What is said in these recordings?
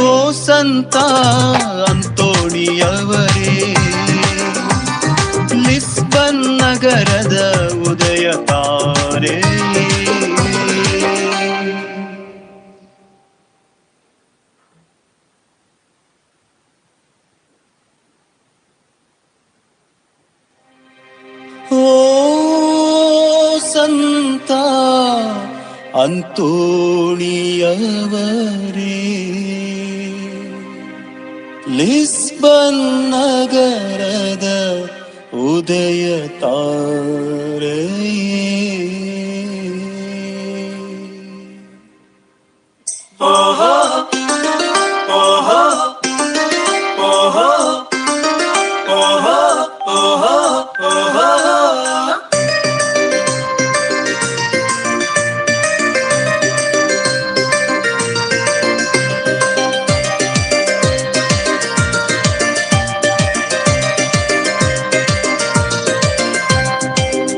ಓ ಸಂತ ಅಂತೋಣಿಯವರೇ, ಲಿಸ್ಬನ್ ನಗರದ ಉದಯ ತಾರೆ. ಓ ಸಂತ ಅಂತೋಣಿಯವರೇ, ಲಿಸ್ಬನ್ ನಗರದ ಉದಯ ತಾರೆ.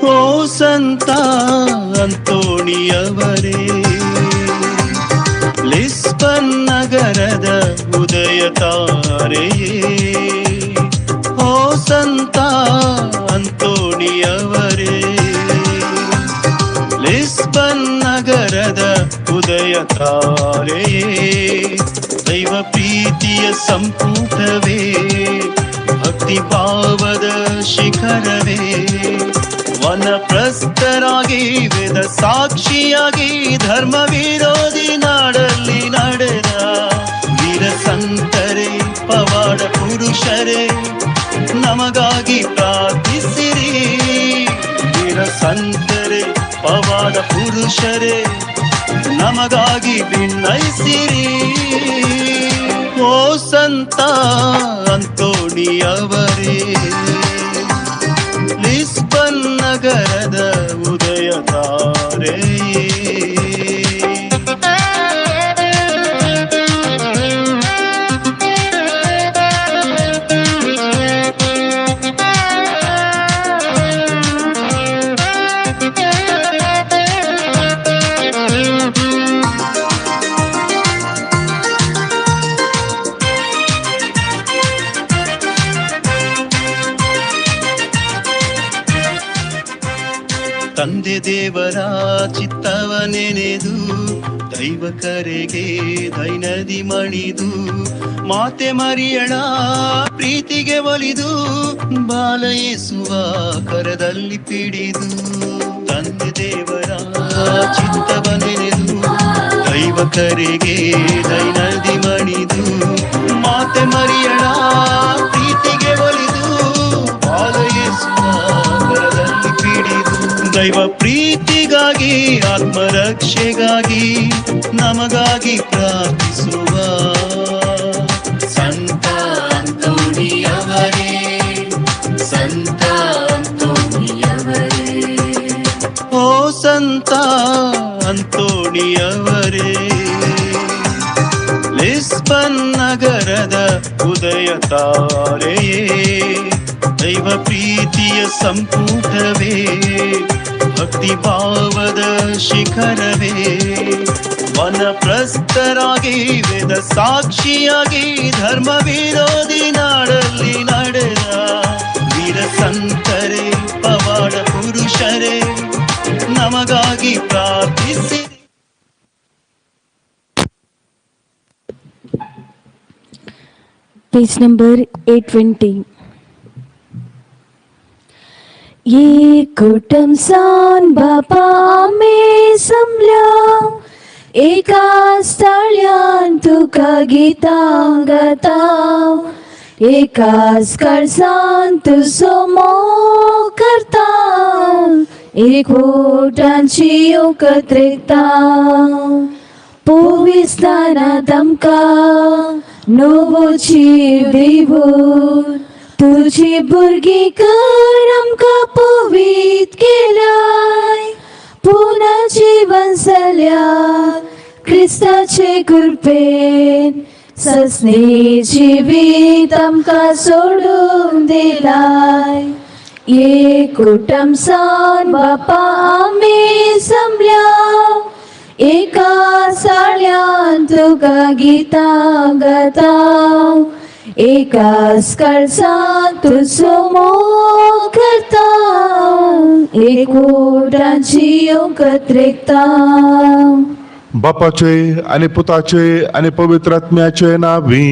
ಓ ಸಂತ ಅಂತೋಣಿಯವರೇ, ಲಿಸ್ಬನ್ ನಗರದ ಉದಯ ತಾರೆಯೇ. ಓ ಸಂತ ಅಂತೋಣಿಯವರೇ, ಲಿಸ್ಬನ್ ನಗರದ ಉದಯ ತಾರೆಯೇ. ದೈವ ಪ್ರೀತಿಯ ಸಂಪುಟವೇ, ಭಕ್ತಿ ಭಾವದ ಶಿಖರವೇ, ವನಪ್ರಸ್ಥರಾಗಿ ವೇದ ಸಾಕ್ಷಿಯಾಗಿ ಧರ್ಮ ವಿರೋಧಿ ನಾಡಲ್ಲಿ ನಡೆದ ವೀರ ಸಂತರೇ, ಪವಾಡ ಪುರುಷರೇ, ನಮಗಾಗಿ ಪ್ರಾರ್ಥಿಸಿರಿ. ವೀರ ಸಂತರೇ, ಪವಾಡ ಪುರುಷರೇ, ನಮಗಾಗಿ ಭಿನ್ನಯಿಸಿರಿ. ಓ ಸಂತ ಅಂತೋಣಿಯವರೇ, ಲಿಸ್ಬನ್ ನಗರದ ಉದಯ ತಾರೆ. ತಂದೆ ದೇವರ ಚಿತ್ತವ ನೆನೆದು, ದೈವ ಕರೆಗೆ ದೈನದಿ ಮಣಿದು, ಮಾತೆ ಮರಿಯಳ ಪ್ರೀತಿಗೆ ಒಲಿದು, ಬಾಲಯೇಸುವ ಕರದಲ್ಲಿ ಪಿಡಿದು. ತಂದೆ ದೇವರ ಚಿತ್ತವ ನೆನೆದು, ದೈವ ಕರೆಗೆ ದೈನದಿ ಮಣಿದು, ಮಾತೆ ಮರಿಯಳ ಪ್ರೀತಿಗೆ ಒಲಿದು, ಬಾಲಯೇಸುವ ಕರದಲ್ಲಿ ಪಿಡಿದು. ದೈವ ಪ್ರೀತಿಗಾಗಿ ಆತ್ಮರಕ್ಷೆಗಾಗಿ ನಮಗಾಗಿ ಪ್ರಾರ್ಥಿಸುವ ಸಂತ ಅಂತೋಣಿಯವರೇ, ಸಂತ ಅಂತೋಣಿಯವರೇ. ಓ ಸಂತ ಅಂತೋಣಿಯವರೇ, ಲಿಸ್ಬನ್ ನಗರದ ಉದಯ ತಾರೆಯೇ. ದೈವ ಪ್ರೀತಿಯ ಸಂಪುಟವೇ, ಭಕ್ತಿ ಭಾವದ ಶಿಖರವೇ, ವನಪ್ರಸ್ಥರಾಗಿ ವೇದ ಸಾಕ್ಷಿಯಾಗಿ ಧರ್ಮ ವಿರೋಧಿ ನಾಡಲ್ಲಿ ನಡೆದ ವೀರ ಸಂತರೇ, ಪವಾಡ ಪುರುಷರೇ, ನಮಗಾಗಿ ಪ್ರಾರ್ಥಿಸಿ. Page number 820. एकूटम सान बापा आमी जमल्या, एका स्थळ्यान तुका गितां गाता, एकाच काळजान तुजो मोग करता, एकवटांची एकत्रिता. पविस्तानात आमकां नवो जीव दिवन, तुजी भुरगीं कर आमकां पवीत केलाय, पुनः जीवन जाल्या क्रिस्ताचे कृपेन, सस्नी जिवीत आमकां सोडून दिलाय. एकूटम सान बापा आमी जमल्या, एका साळ्यान तुका गितां गाता, एकाच काळजान तुजो मोग करता, एकवटान जियोंक कत्रेकता. बापाचे आनी पुताचे आनी पवित्र आत्म्याचे नावी.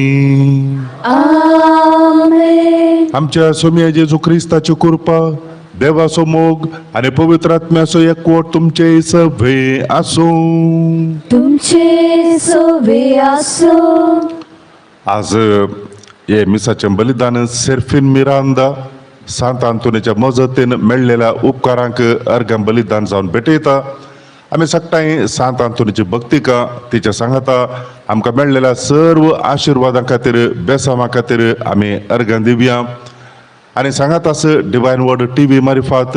आमेन. आमच्या सोमया जेजू क्रिस्ताची कृपा, देवाचो मोग आनी पवित्र आत्म्याचो एकवट तुमचे सभे आसूं. तुमचे सोवे आसो. आज हे मिसाचें बलिदान सेर्फिन मिरांदा सांत आंतोनीच्या मजतीन मेळ्ळेल्या उपकारांक अर्घ बलिदान जावन भेटयता. आमी सगटांय सांत आंतोनीची भक्तिका तिच्या सांगाता आमकां मेळ्ळेल्या सर्व आशिर्वादां खातीर, बेसांवा खातीर आमी अर्घां दिवया. आनी सांगात आस डिवायन वर्ड टी व्ही मारिफात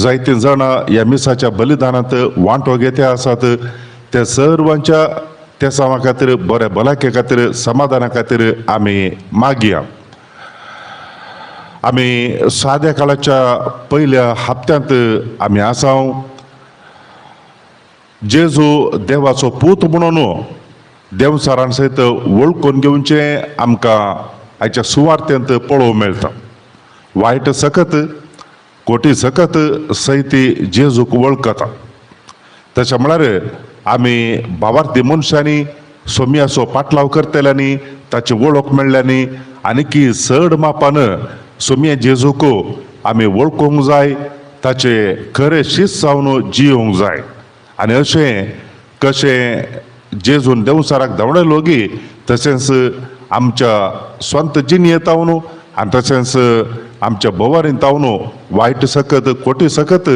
जायतीं जाणां ह्या मिसाच्या बलिदानांत वांटो घेते आसात, त्या सर्वांच्या तेसांवा खातीर, बऱ्या भलायके खातीर, समाधाना खातीर आमी मागया. आमी साद्या काळाच्या पयल्या हप्त्यांत आमी आसाव. जेजू देवाचो पूत म्हणून देवचारान सयत वळखून घेवचें आमकां आयच्या सुवार्थेंत पळोवंक मेळटा. वायट सकत कोटी सकत सयती जेजूक वळखता. तशें म्हळ्यार आमी भावार्थी मनशांनी सोम्याचो पाटलाव करतल्यांनी ताची वळख मेळ्ळ्यांनी आनीकी चड मापान सोम्या जेजूक आमी वळखूंक जाय, ताचे खरें शिस्त जावन जियोंक जाय. आनी अशें कशें जेजून देंवचाराक धांवडायलो गी, तशेंच आमच्या स्वंत जिणयेतावन आनी तशेंच आमच्या भोवारीन तावन वायट सकत खोटी सकत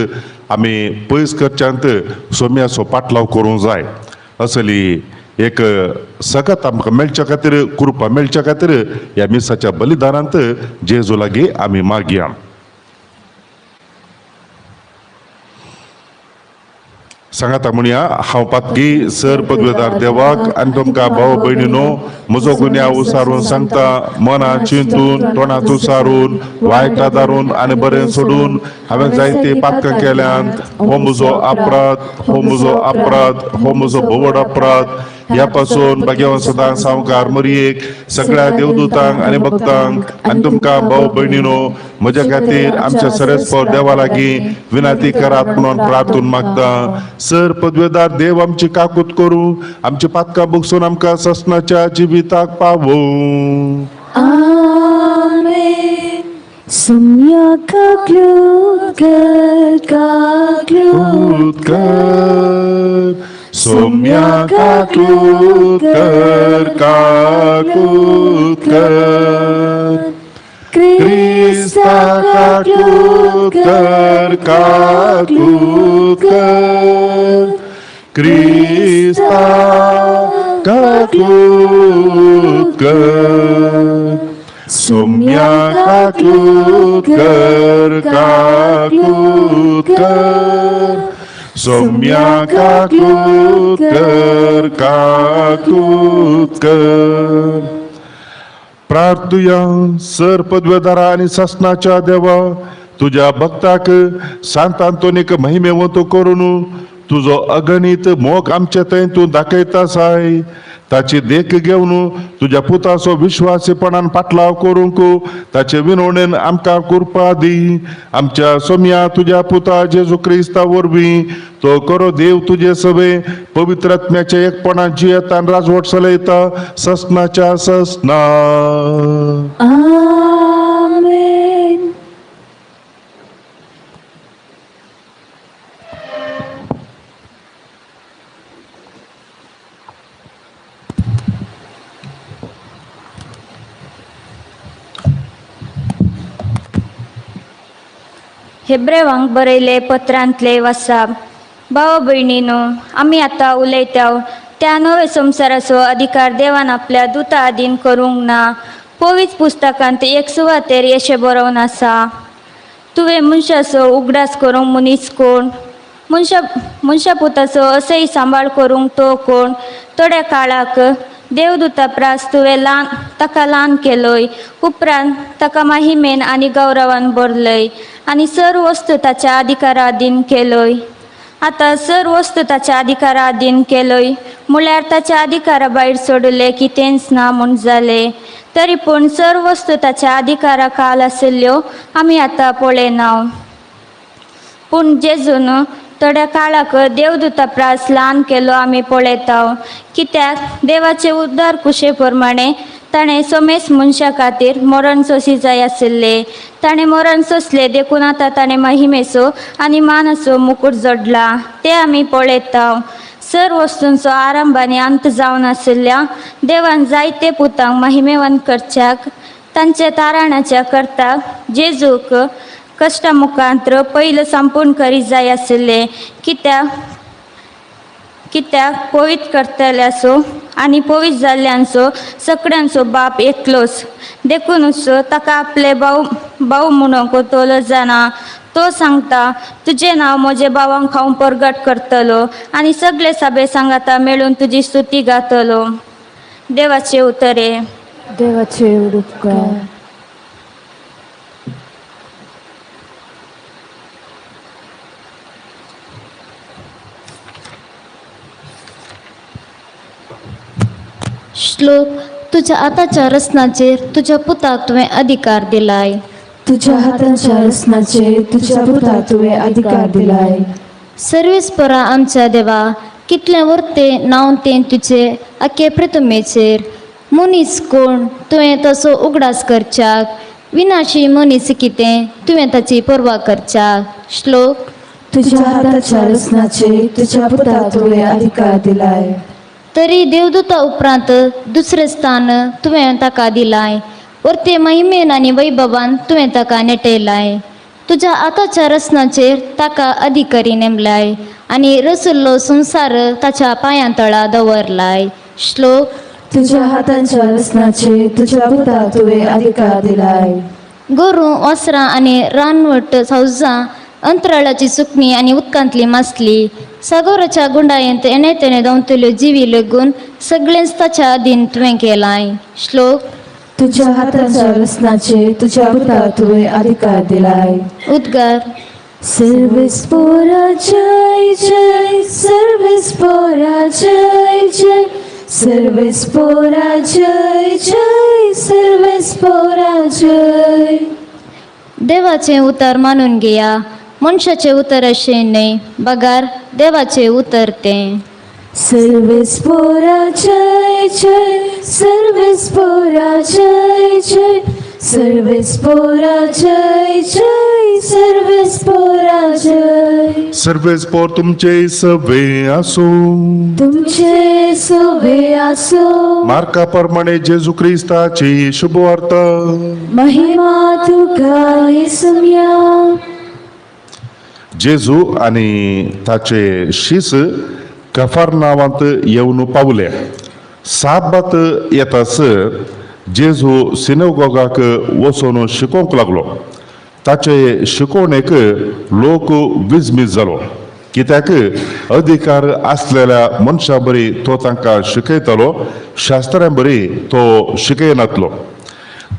आमी पयस करच्यांत सोम्याचो पाटलाव करूंक जाय. असली एक सकत आमकां मेळच्या खातीर, कृपा मेळच्या खातीर ह्या मिसाच्या बलिदानांत जेजू लागीं आमी मागया. सांगाता म्हणया, हांव पातकी सर पदवेदार देवाक आनी तुमकां भाव भयणीनो म्हजो गुन्यांव उसारून सांगता. मनां चिंतून, तोंडांत उसारून, वायट आदारून आनी बरें सोडून हांवें जायते पातकां केल्यान. हो म्हजो अपराध, हो म्हजो अपराध, हो म्हजो भोवड अपराध. ह्या पासून भाग्यवान सदां सावकार मरयेक, सगळ्या देवदूतांक आनी भक्तांक आनी तुमकां भाव भयणीनो म्हज्या खातीर आमच्या सरेस्पर देवा लागीं विनंती करात म्हणून प्रार्थून मागता. सर पदवेदार देव आमची काकूत करूं, आमची पातकां बगसून आमकां ससनाच्या जिविताक पावूं. आमेन. सुम्या काकलूत कर, काकलूत कर, सोम्या काकूत कर, काकूत कर, क्रिस्ता काकूत कर, काकूत कर, क्रिस्ता काकूत कर, सोम्या काकूत कर, काकूत कर, सोम्या काकूत कर, काकूत कर. प्रार्थुया. सर पदवेदारा आनी सासनाच्या देवा, तुज्या भक्ताक सांत आंतोनीक महिमेवंत करून तुजो अगणीत मोग आमचे थंय तूं दाखयता साय. ताची देख घेवन तुज्या पुताचो विश्वासीपणान पाटलाव करूंक ताचे विनवणेन आमकां कृपा दी. आमच्या सोम्या तुज्या पुता जेजू क्रिस्ता वरवीं. तो करो देव तुजे सवे पवित्र आत्म्याच्या एकपणान जियेतान राजवट चलयता ससनाच्या ससना. आमेन. हेब्रेवांक बरयले पत्रांतले वासाब. भाव भयणीनो, आमी आतां उलयताव त्या नव्या संवसाराचो अधिकार देवान आपल्या दुता आदीन करूंक ना. पवित्र पुस्तकांत एक सुवातेर अशें बरोवन आसा, तुवें मनशाचो उगडास करूंक मनीस कोण, मनशा मनशा पुताचो असोय सांबाळ करूंक तो कोण? थोड्या काळाक देवदूता प्रास तुवें ल्हान ताका ल्हान केलोय, उपरांत ताका माहिमेन आनी गौरवान भरलय आनी सर्व वस्तू ताच्या अधिकारा अधीन केलोय. आतां सर वस्तू ताच्या अधिकारा अधीन केलोय म्हळ्यार ताच्या अधिकारा भायर सोडले कितेंच ना म्हूण जालें. तरी पूण सर वस्तू ताच्या अधिकारा खाल आशिल्ल्यो आमी आतां पळयना. पूण जेजून थोड्या काळाक देवदूता प्रास ल्हान केलो आमी पळयता, कित्याक देवाचे उद्धार कुशे प्रमाणे ताणें समेस मनशा खातीर मरण सोंशी जाय आशिल्लें. ताणें मरण सोंसलें देखून आतां ताणें महिमेचो आनी मानाचो मुकूट जोडला तें आमी पळयता. सर वस्तूंचो आरंभ आनी अंत जावन आशिल्ल्या देवान जायते पुतांक महिमेवंत करच्याक तांच्या ताराणाच्या करताक जेजूक कश्टा मुखांत्र पयलो संपूर्ण करीत जाय आशिल्लें. कित्याक कित्याक पवित्र करतल्याचो आनी पवित्र जाल्ल्यांचो सगळ्यांचो बाप एकलोच, देखूनच ताका आपले भाव भाव म्हणूंक तोलो जाणा. तो सांगता, तुजें नांव म्हजे भावांक हांव परगट करतलो आनी सगळे साबे सांगाता मेळून तुजी स्तुती गातलो. देवाचे उतरे. देवाचे उपकार. श्लोक. तुझ्या आताच्या रचनाचेर तुज्या पुताक तुवें अधिकार दिलाय. तुझ्या हातांच्या रचनाचेर तुझ्या पुताक तुवें अधिकार दिलाय. सर्वेस्परा आमच्या देवा, कितलें वर्ते नांव तें तुजें आखे प्रतिमेचेर. मनीस कोण तुवें तसो उगडास करच्याक, विनाशी मनीस कितें तुवें ताची पर्वा करच्याक. श्लोक. तुझ्या हाताच्या रचनाचेर तुझ्या पुताक तुवें अधिकार दिलाय. तरी देवदूता उपरांत दुसरें स्थान तुवें ताका दिलाय, वर्ते महिमेन आनी वैभवान तुवें ताका नेटयलाय. तुज्या आताच्या रचनाचेर ताका अधिकारी नेमलाय आनी रसुल्लो संवसार ताच्या पांयां तळा दवरलाय. श्लोक. तुझ्या हातांच्या रचनाचेर तुझ्या पुताक तुवें अधिकार दिलाय. गोरूं, वासरां आनी रानवट सावजां, अंतराळाची सुकणीं आनी उदकांतली मासली, सागोराच्या गुंडायेंत येणे तेणे धांवतल्यो जिवी लेगून सगळेंच ताच्या अधीन तुवें केलाय. श्लोक. तुझ्या हातांच्या रचनाचेर तुझ्या पुताक तुवें अधिकार दिलाय. उद्गार. सर्वेस्पोरा जय जय, सर्वेस्पोरा जय जय, सर्वेस्पोरा जय जय, सर्वेस्पोरा जय. देवाचें उतर मानून घेया, मनशाचें उतर अशें न्हय, बगार देवाचें उतर तें. सर्वेस्पोरा जय जय, सर्वेस्पोरा जय जय, सर्वेस्पोरा जय जय, सर्वेस्पोरा जय. सर्वेस्पोर तुमचे सवे आसूं. तुमचे सवे आसो. मार्का प्रमाणे जेजू क्रिस्ताची शुभवार्ता. महिमा तुका येसुम्या. जेजू आनी ताचे शीस कफारनावांत येवन पावले. साबात येतास जेजू सिनेगोगाक वचून शिकोवंक लागलो. ताचे शिकोवणेक लोक विजमीत जालो, कित्याक अधिकार आसलेल्या मनशा बरी तो तांकां शिकयतालो, शास्त्र्यां बरी तो शिकयनातलो.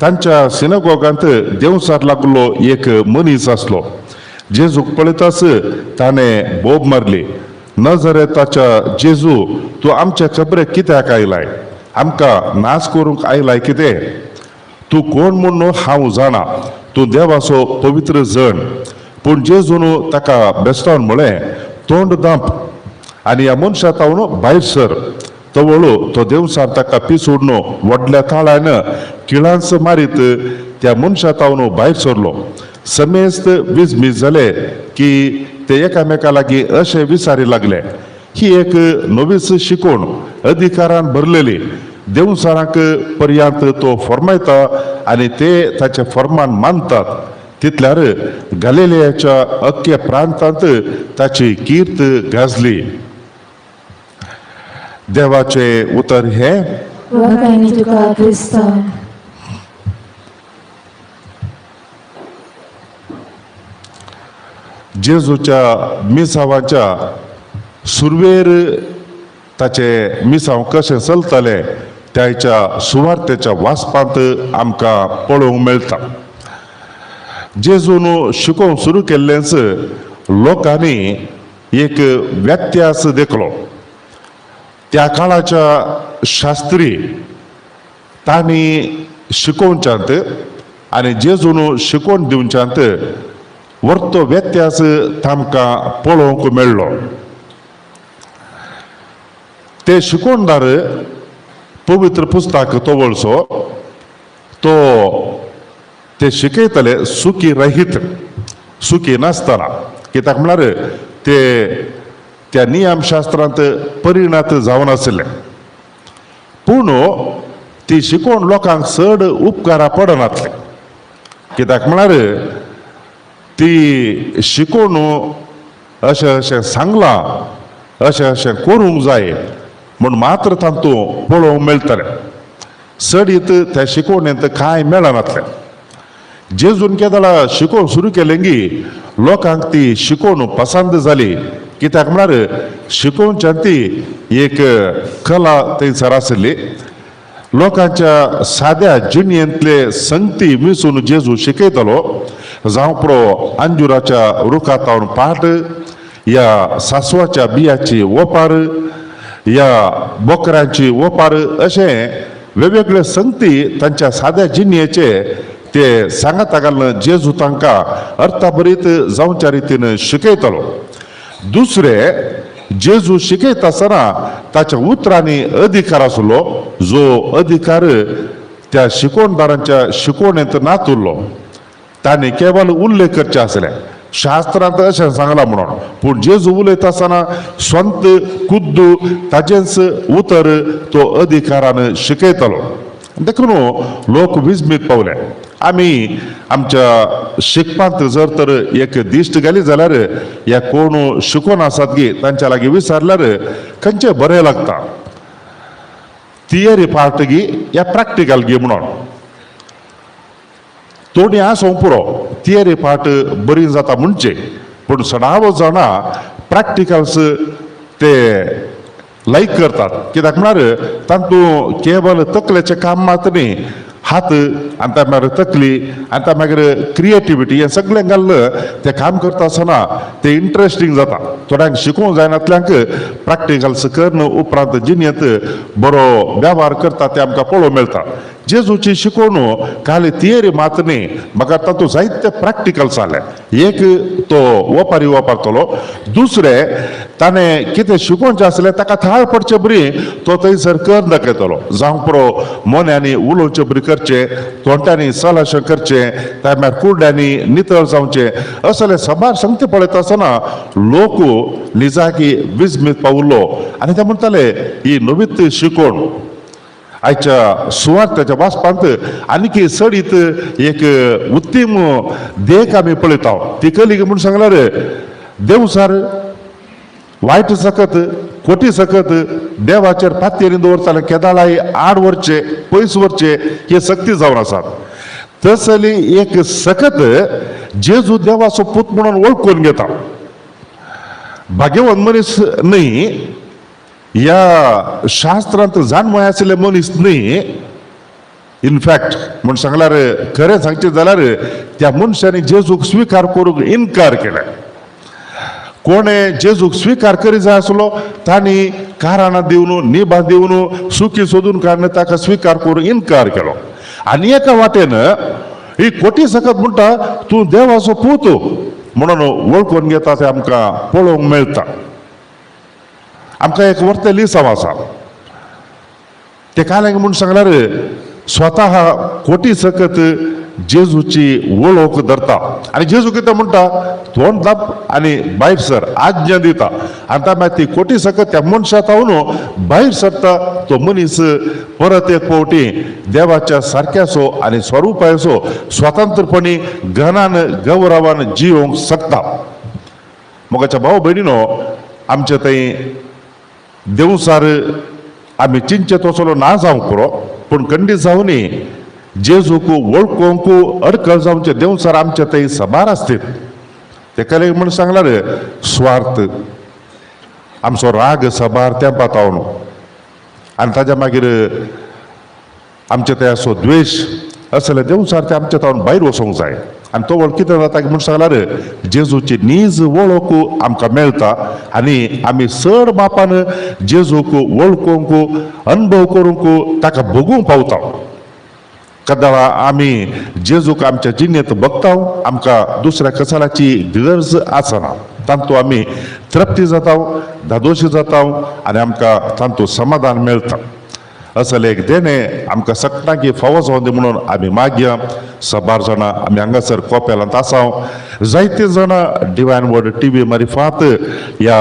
तांच्या सिनेगोगांत देंवचार लागलो एक मनीस आसलो. जेजूक पळयताच ताणें बोब मारली, नजरेताच्या जेजू, तूं आमच्या खबरेक कित्याक आयलाय? आमकां नाच करूंक आयलाय कितें? तूं कोण म्हूण हांव जाणा, तूं देवाचो पवित्र जण. पूण जेजून ताका बेस्तावन म्हळें, तोंड दांप आनी ह्या मनशा तावन भायर सर. तवळो तो देवचार ताका पिसोडून व्हडल्या ताळ्यान किळांच मारीत त्या मनशा तावन भायर सरलो. समेस्त विजमीत जाले की ते एकामेका लागीं अशें विचारी लागले, ही एक नवीच शिकवण, अधिकारान भरलेली. देवचारांक पर्यांत तो फॉर्मायता आनी ते ताचें फॉर्मान मानतात. तितल्यार गालिलियाच्या अख्ख्या प्रांतांत ताची कीर्त गाजली. देवाचें उतर हें. वाखाणी तुका क्रिस्ता. जेजूच्या मिसावाच्या सुरवेर ताचे मिसांव कशें चलतालें त्याच्या सुवार्तेच्या वाचपांत आमकां पळोवंक मेळटा. जेजून शिकोवंक सुरू केल्लेंच लोकांनी एक व्यत्यास देखलो. त्या काळाच्या शास्त्री तांणी शिकोवच्यांत आनी जेजून शिकोवन दिवच्यांत वर्तो व्यत्यास तांकां पळोवंक मेळ्ळो. ते शिकोवणदार पवित्र पुस्तक तवळसो तो ते शिकयतले सुखी रहीत, सुखी नासतना, कित्याक म्हळ्यार ते त्या नियमशास्त्रांत परिणत जावन आशिल्ले. पूण ती शिकोवन लोकांक चड उपकारा पडनातले, कित्याक म्हळ्यार ती शिकोवन अशें अशें सांगलां, अशें अशें करूंक जाय म्हूण मात्र तातूंत पळोवंक मेळटलें. चडीत त्या शिकोवणेंत कांय मेळनातलें. जेजून केदळा शिकोवंक सुरू केलें गी लोकांक ती शिकोवन पसंत जाली, कित्याक म्हळ्यार शिकोवच्यान ती एक कला थंयसर आशिल्ली. लोकांच्या साद्या जिणेंतले संगती मिसून जेजू शिकयतलो, जावं पुरो अंजुराच्या रुखातावन पाट, या सासवाच्या बियाची ओपार, या बोकरांची ओपार, अशें वेगवेगळे संगती तांच्या साद्या जिणेचे ते सांगाता घालून जेजू तांकां अर्थाभरीत जावच्या रितीन शिकयतलो. दुसरें, जेजू शिकयता आसतना ताच्या उतरांनी अधिकार आसलो, जो अधिकार त्या शिकोवणदारांच्या शिकोवणेंत नातुरलो. तांणी केवल उल्लेख करचे आसले शास्त्रांत अशें सांगलां म्हणून, पूण जेजू उलयता आसतना स्वंत कुद्दू ताजेंच उतर तो अधिकारान शिकयतलो. देखून लोक विस्मीत पावले. आमी आमच्या शिकपांत जर तर एक दिश्ट घाली जाल्यार ह्या कोण शिकोन आसात गी तांच्या लागीं विचारल्यार खंयचें बरें लागता, थियरी पार्ट गी या प्रॅक्टिकल गी म्हणून. तोणी आसूंक पुरो, थियरी पार्ट बरी जाता म्हणचे, पूण सदांच जाणां प्रॅक्टिकल्स ते लायक करतात, कित्याक म्हळ्यार तातूंत केवल तकलेचें काम मात न्ही, हात आनी त्या मागीर तकली आनी त्या मागीर क्रिएटिविटी हें सगळें घालून तें काम करता आसतना तें इंट्रस्टींग जाता. थोड्यांक शिकोवंक जायनातल्यांक प्रॅक्टिकल्स करून उपरांत जिणेंत बरो वेव्हार करता तें आमकां पळोवंक मेळटा. जेजूची शिकवण खाली थियरी मात न्ही, म्हाका तातूंत जायते प्रॅक्टिकल्स जाले. एक तो ओपारी वापरतलो, दुसरें ताणें कितें शिकोवचें आसलें ताका थाळ पडचे बरी तो थंयसर कर दाखयतलो. जावं पुरो मोन्यांनी उलोवचे बरी करचें, तोंडांनी सलाशें करचें, त्या मागीर कुड्ड्यांनी नितळ जावचें, असले सबार संगती पळयता आसतना लोक निजाकी विस्मीत पावलो आनी ते म्हणटाले ही नवीत शिकवण. आयच्या सुवार्थाच्या वाचपांत आनीक चडीत एक उत्तीम देख आमी पळयता. ती कली म्हूण सांगल्यार देवसार वायट सकत खोटी सकत देवाचेर पातयेनी दवरताले, केदाळाय आड व्हरचे पयस व्हरचे हे सक्ती जावन आसात. तसली एक सकत जेजू देवाचो पूत म्हणून वळखून घेता. भाग्यवंत मनीस न्ही, ह्या शास्त्रांत जाणवय आशिल्ले मनीस न्ही. इनफॅक्ट म्हूण सांगल्यार खरें सांगचें जाल्यार त्या मनशांनी जेजूक स्विकार करूंक इनकार केलें. कोणें जेजूक स्विकार करी जाय आसलो तांणी कारणां दिवन निबां दिवन सुकी सोदून काडून ताका स्विकार करूंक इनकार केलो. आनी एका वाटेन ही कोटी सकत म्हणटा तूं देवाचो पूत म्हणून वळखून घेता तें आमकां पळोवंक मेळटा. आमकां एक वर्ते लिसांव आसा, ते कांय म्हूण सांगल्यार स्वता कोटी सकत जेजूची वळख धरता आनी जेजू कितें म्हणटा, तोंड दाप आनी भायर सर आज्ञा दिता. आनी त्या मागीर ती कोटी सकत त्या मनशा तावन भायर सरता. तो मनीस परत एक फावटी देवाच्या सारक्याचो आनी स्वरुपाचो स्वतंत्रपणी घनान गौरवान जियोंक शकता. मोगाच्या भाव भयणीनो, आमचे थंय देवसार आमी चिंचे तसलो ना जावंक पुरो, पूण खंडीत जावनी जेजूक वळखोंक अडखळ जावचे देवसार आमचे थंय सबार आसतीत. तेका लागून म्हण सांगल्यार स्वार्थ आमचो राग सबार तेंपा तावन आनी ताज्या मागीर आमचे थंय असो द्वेश असले देवसार ते आमच्या तावन भायर वचोंक जाय. आनी तो वळखीता जाता म्हूण सांगल्यार जेजूची नीज वळख आमकां मेळटा आनी आमी चड मापान जेजूक वळखूंक, अनुभव करूंक, ताका भोगूंक पावता. कदाळा आमी जेजूक आमच्या जिणेंत बगता, आमकां दुसऱ्या कसालाची गरज आसना. तांतू आमी तृप्ती जाता, धादोशी जाता आनी आमकां तांतू समाधान मेळटा. असलें एक देणें आमकां सगळ्यांकी फावो जावन दी म्हणून आमी मागया. सबार जाणां आमी हांगासर कोपेलांत आसा, जायते जाणां डिवायन वर्ड टीव्ही मारिफात ह्या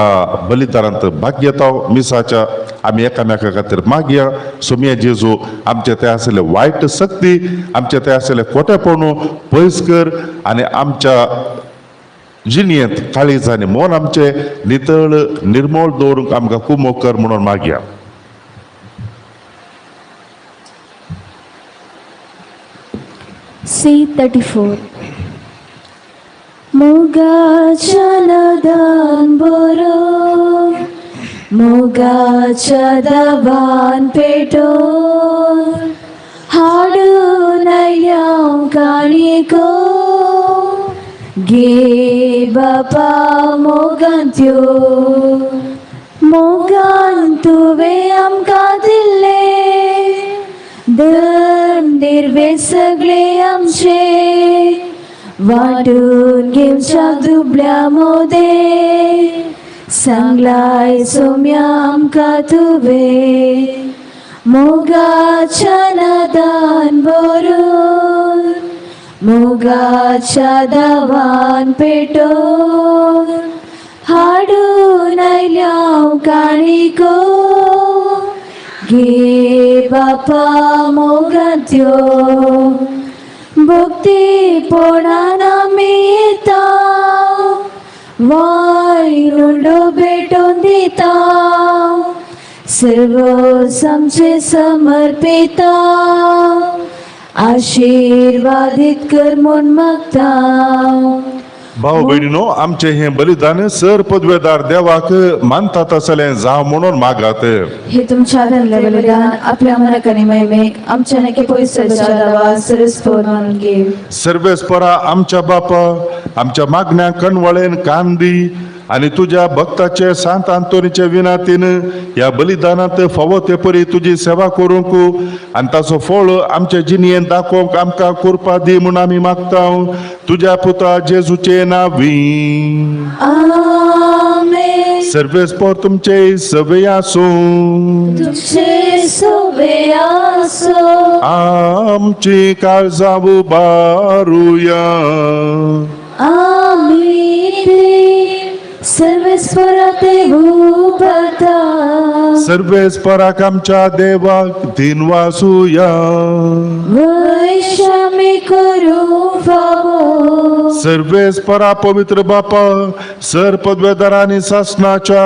बलिदानांत भाग घेता मिसाच्या. आमी एकामेका खातीर मागया, सोमया जेजू आमचे थंय आशिल्ले वायट शक्ती, आमचे थंय आशिल्ले खोटेपणू पयस कर आनी आमच्या जिणयेंत काळीज आनी मन आमचें नितळ निर्मळ दवरूंक आमकां कुमोक कर म्हणून मागया. C 34. मोगाच्या नादान बरो, मोगाच्या दाबान पेटोवन हाडून आयल्या काणिको, गे बापा मोगान त्यो. मोगान तुवें आमकां दिल्ले धन निर्वे सगळे आमचे, वांटून घेवच्या दुबळ्या मोदे सांगलाय सोम्या आमकां तुवें. मोगाच्या नादान बरोवन, मोगाच्या दावान पेटोवन हाडून आयल्या काणिको, गे बापा मोगांत्यो. भक्तीपणान आमी येता, वायनुडो भेटोवन दिता, सर्व आमचे समर्पिता, आशिर्वादीत कर म्हूण मागता. भाव भयणीनो, आमचें हें बलिदान सर पदवेदार देवाक मानतात असलें जावं म्हणून मागात. हे तुमच्या हातांतलें बलिदान आपल्या मनाक आनी महिमेक, आमच्या नके पयसच्या देवा सरस मानून घेव. सर्वेस्परा आमच्या बापा, आमच्या मागण्या कणवळेन कान दी आनी तुज्या भक्ताचे सांत आंतोनीचे विनातीन ह्या बलिदानांत फावो ते परी तुजी सेवा करूंक आनी ताचो फळ आमचे जिणयेन दाखोवंक आमकां कृपा दी म्हूण आमी मागता, तुज्या पुता जेजूचे नांवी. आमेन. सर्वेस्पर तुमचे सवे आसूं. तुमचे सोबे आसो. आमची काळजां उबारुया. आमी सर्वेस्परा ते उबारता. सर्वेस्पराक आमच्या देवाक दिनवासुया. वैशामी करूं फावो. सर्वेस्परा पवित्र बापा, सर पदवेदार आनी सासनाच्या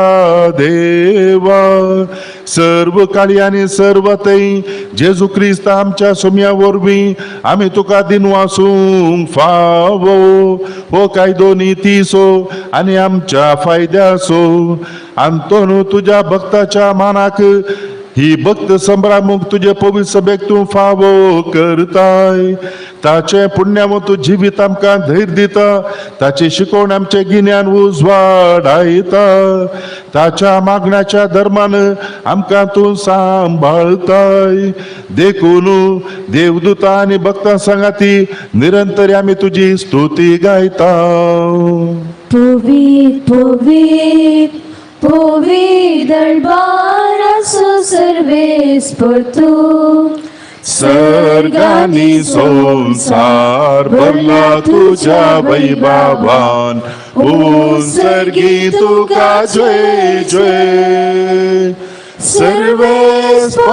देवा, सर्व काळी आनी सर्व थंय जेजू क्रिस्त आमच्या सोम्या वरवीं आमी तुका दिनवासूंक फावो. हो कायदो नितीसो आनी आमच्या फायद्यासो. आंतोनू, तुज्या भक्ताच्या मानाक ही भक्त संभ्रामूक तुजे पवित्र सभेक तूं फावो करताय. ताचे पुण्यामू तूं जिवीत आमकां धैर्य दिता, ताची शिकवण आमचें गिन्यान उजवाडायता, ताच्या मागण्याच्या धर्मान आमकां तूं सांबाळताय. देखून देवदूता आनी भक्तां सांगाती निरंतर आमी तुजी स्तुती गायता. पवित पवित पवित दरबार आसो सर्वेस्पर तूं. सर्गानी संसार भरला तुझ्या वैभवान, सर्गी तुका जय जय. सर्वेस्पराचे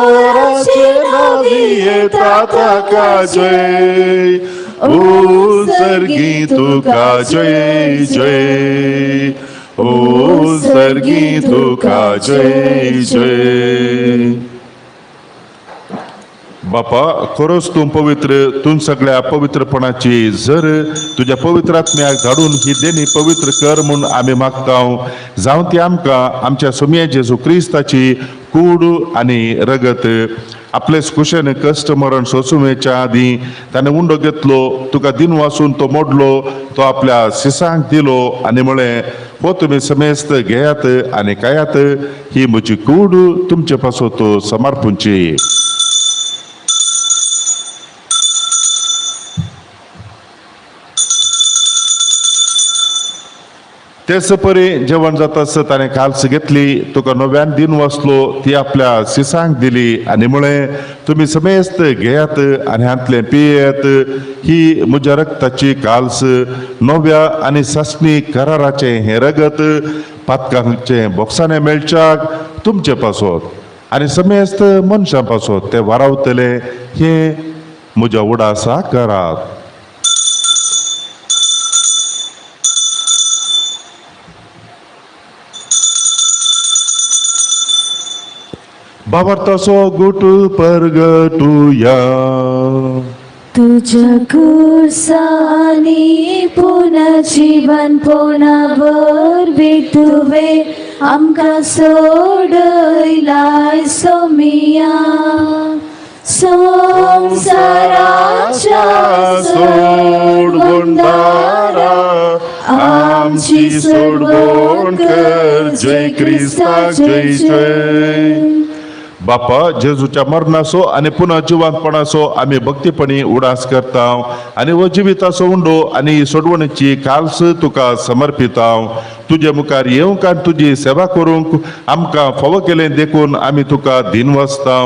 नावी येता ताका जय, सर्गी तुका जय जय, ओ सर्गी तुका जय जय. बापा, खरोच तूं पवित्र, तूं सगळ्या पवित्रपणाची जर तुज्या पवित्र आत्म्याक धाडून ही देणी पवित्र कर म्हूण आमी मागता, जावं ती आमकां आमच्या सोमया जेजू क्रिस्ताची कूड आनी रगत. आपलेच कुशेन कश्ट मरण सोंसूमेच्या आदीं ताणें उंडो घेतलो, तुका दिन वासून तो मोडलो, तो आपल्या सिसांक दिलो आनी म्हळें, हो तुमी समेस्त घेयात आनी खायात, ही म्हजी कूड तुमचे पासत समर्पूंची. तेच परी जेवण जाता ताणें काल्स घेतली, तुका नव्यान दिन वाचलो, ती आपल्या सिसांक दिली आनी म्हळें, तुमी समेस्त घेयात आनी हांतलें पियेत, ही म्हज्या रक्ताची काल्स, नव्या आनी सासणी कराराचें हें रगत पातकांचें बोक्साणें मेळच्याक तुमचे पासत आनी समेस्त मनशां पासत ते वारावतले, हें म्हज्या उडासा करात. बाबर्तासो गुट परगटुया. तुझ्या कुर्सानी पुनर्जीवन पोना वरवीं तुवें आमकां सोडयलाय सोमिया, संवसाराच्या सोडवणदारा आमची सोडवण कर, जय क्रिस्ता जय जय. बापा, जेजूच्या मरणाचो आनी पुनः जिवंतपणाचो आमी भक्तीपणी उडास करता आनी हो जिविताचो उंडो आनी सोडवणीची काल्स तुका समर्पिता. तुजे मुखार येवंक आनी तुजी सेवा करूंक आमकां फावो केलें देखून आमी तुका दिनवासता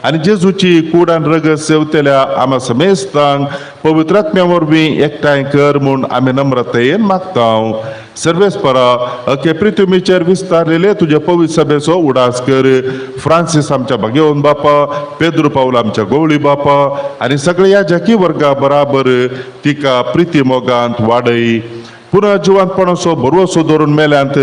आनी जेजूची कूड आनी रगत सेवतल्या आमा समेस्तांक पवित्रात्म्या वरवीं एकठांय कर म्हूण आमी नम्रतायेन मागता. सर्वेस्परा, अके पृथ्वीचेर विस्तारलेले तुजे पवित्र सभेचो उडास कर. फ्रांसीस आमच्या भाग्यवन बापा, पेद्रू पावल आमच्या गोवळी बापा आनी सगळ्या याजकी वर्गा बराबर तिका प्रिती मोगांत वाडय. पुनः जिवंतपणाचो भरवसो दवरून मेल्यांत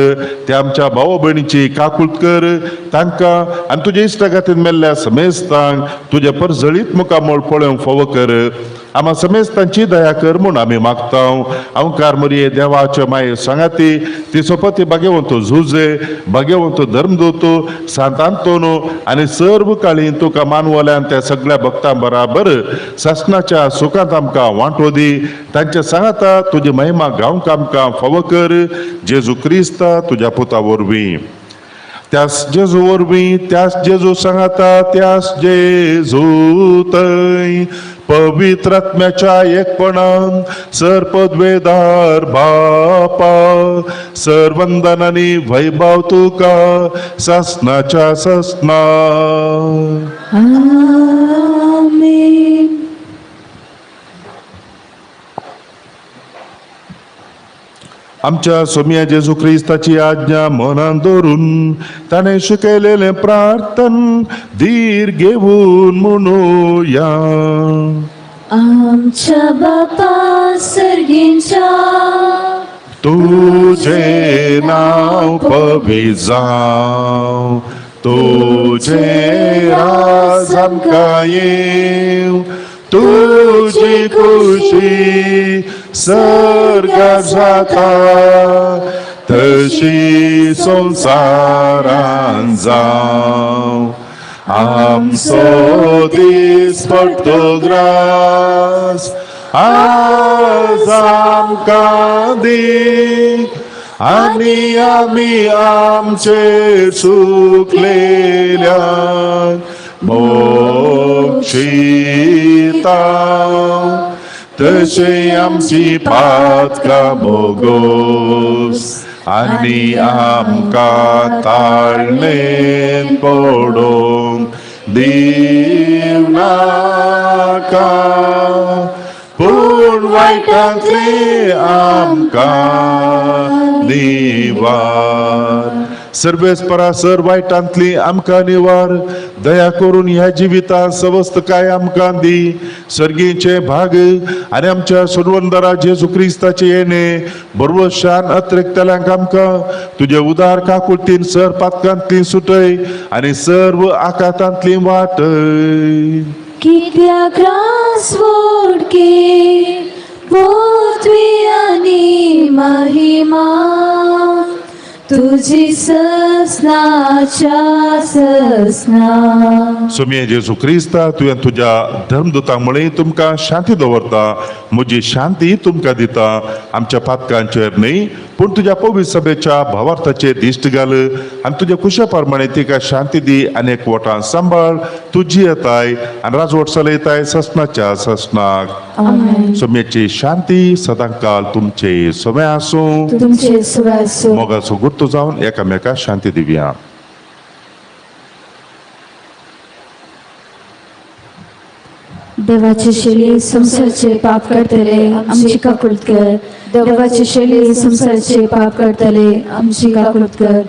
ते आमच्या भाव भयणीची काकूत कर. तांकां आनी तुजे इश्टागातीन मेल्ल्या समेस्तांक तुजे परजळीत मुखामळ पळोवंक फावो कर. आमा समेस्तांची दया कर म्हूण आमी मागता. अंकार मरये देवाचे माये सांगाती ती सोपती भाग्यवंत झुजे, भाग्यवंत धर्मदूत सांत आंतोनो आनी सर्व काळी तुका मानवल्यान त्या सगळ्या भक्तां बराबर सासणाच्या सुखांत आमकां वांटो दी. तांच्या सांगाता तुजी महिमा गावंक आमकां फावो कर, जेजू क्रिस्ता तुज्या पुता वरवीं. त्यास जेजू वरवीं, त्यास जेजू सांगाता, त्यास जेजू थंय पवित्र आत्म्याच्या एकपणान सर पदवेदार बापा, सर वंदन आनी वैभव तुका सासनाच्या ससना. आमेन. आमच्या सोम्या जेजू क्रिस्ताची आज्ञा मनान धरून ताणें शिकयलेलें प्रार्थन धीर घेवन म्हणुया. आमच्या बापा सर्गींच्या, तुझे नाव पवित्र जावं, तुझे राज आमकां येवं, तुजी खुशी सर्गात जाता तशी संवसारान जावं. आमचो दीस पडतो ग्रास आज आमकां दी आनी आमी आमचे चुकलेल्यांक मोक्षिता, तशें आमची पातकां बोगोस आनी आमकां ताळणेंत पडोवंक दिवनाका, पूण वायटांतले आमकां निवार. सर्वेस्परा, सर वायटांतली आमकां निवार. दया करून ह्या जिवितांत सवस्तकाय आमकां दी. सर्गीचे भाग आनी आमच्या सोडवणदारा जेजू क्रिस्ताचे येणे बरवशान अत्रेकतल्यांक आमकां तुजे उदार काकुळतीन सर पातकांतली सुटय आनी सर्व आकातांतली वाटय. कित्याक रास वोडके पृथ्वी आनी महिमा तुझी ससनाच्या ससना. सोमये जेजू क्रिस्ता, तुवें तुज्या धर्मदूतां मुळे तुमकां शांती दवरता, म्हजी शांती तुमकां दिता. आमच्या पातकांचेर न्हय पूण तुज्या पवित्र सभेच्या भावार्थाचेर दिश्ट घाल आनी तुज्या कुशा प्रमाणे तिका शांती दी आनी एक वटान सांबाळ. तुजी येताय आनी राजवट चलयताय ससनाच्या ससनाक. आमेन. सोम्याची शांती सदांकाल तुमचे सोमे आसूं. तुमचे सुवासो. मोगाचो गुर्तो जावन एकामेका शांती दिवया. देवाची शैली संसारचे पाप करतले आमची काकुळत कर. देवाची शैली संसारचे पाप करतले आमची काकुळत कर.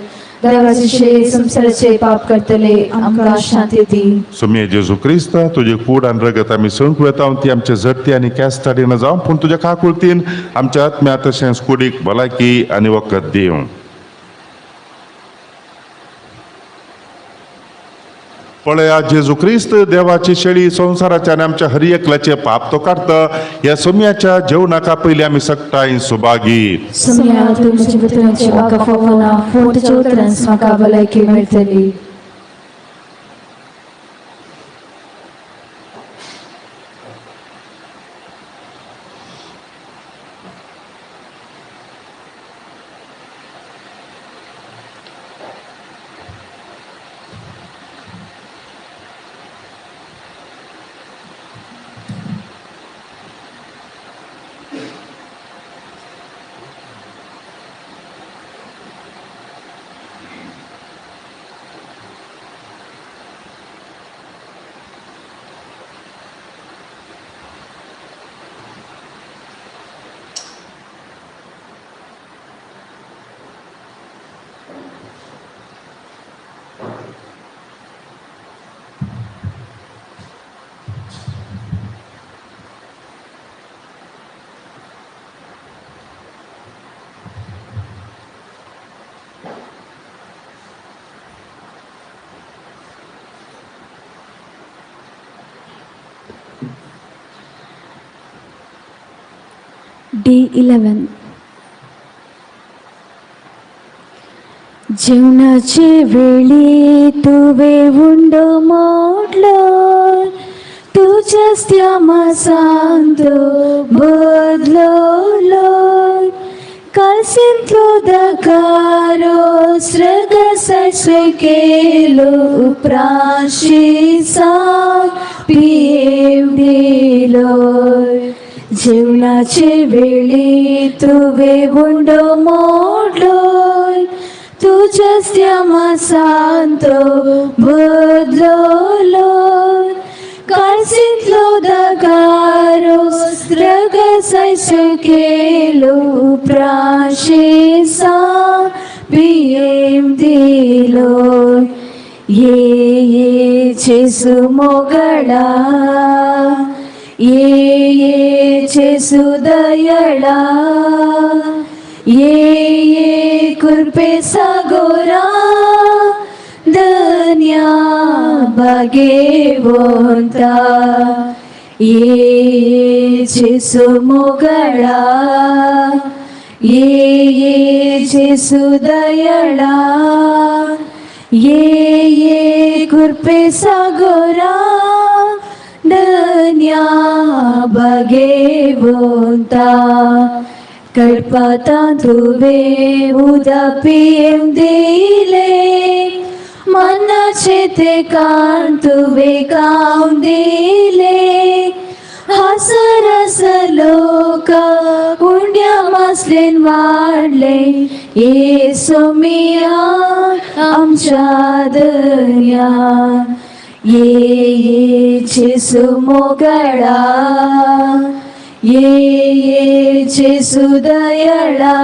देवाची शैली संसारचे पाप करतले आमकां शांती दी. सोमये जेजू क्रिस्ता, तुजे कूड आनी रगत आमी सणक वेता ती आमचे झडती आनी कॅस्ताडीन जावं, पूण तुज्या काकुळतीन आमच्या आत्म्या तशेंच कुडीक भलायकी आनी वखद दिवं. पळया जेजू क्रिस्त देवाची शेळी, संवसाराच्या आनी आमच्या हर एकल्याचे पाप तो काडटा. ह्या सोम्याच्या जेवणाका पयलीं आमी सगटाय सुभागी. सोम्या, तुमच्या उतरांची म्हाका फावना, पूण तुज्या उतरांस म्हाका भलायकी मेळटली. D11. जेवणाचे वेळी तुवे उंडो मोडलो, तुझ्याच त्या मासांत बदललो. कालसेंतलो दकारो स्रगसाय केलो, उपरांशी सांग पियेव दिलो. जेवणाचे वेळी तुवे उंडो मोडलो, तुझ्याच त्या मासांत बदललो. काळसींतलो दगारो स्रगसाय केलो, उपरांशी सांग पियेम दिलो. ये ये जेसू मोगळा, ये ये जेसू दयळा, ये ये कृपे सागोरा, धन्या भाग्यवंता. ये ये जेसू मोगळा, ये ये जेसू दयळा, ये ये कृपे सागोरा, धन्या भाग्यवंता. कडपातां तुवे उदक पियेम दिले, मनाचे ते कान तुवे खावन दिले. हासरस लोक उंड्या मासलेन वाडले, ये सोमिया आमच्या दर्या. ये ये जेसू मोगळा, ये ये जेसू दयळा,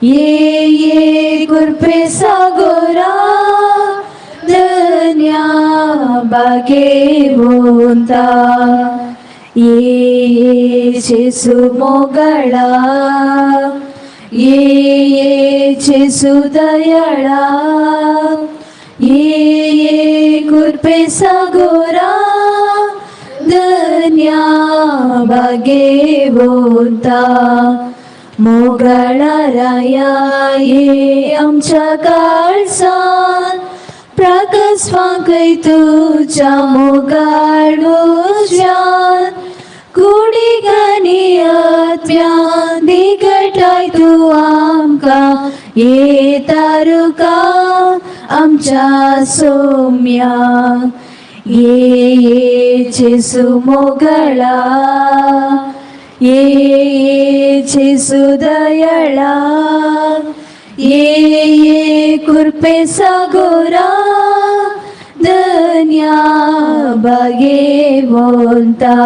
ये ये कृपे सागोरा, धन्या भाग्यवंता. ये ये जेसू मोगळा, ये ये जेसू दयळा, ये ये कृपे सागोरा, धन्या भाग्यवंता. मोगाळा राया ये आमच्या काळजान प्राकस्वांकय तुज्या मोगाळ उज्यान कुडीक आनी आत्म्यान दिगटाय तूं आमकां ये तारुका आमच्या सोम्या ये ये जेसू मोगळा ये ये जेसू दयाळा ये ये कुर्पे सागोरा धन्या भाग्यवंता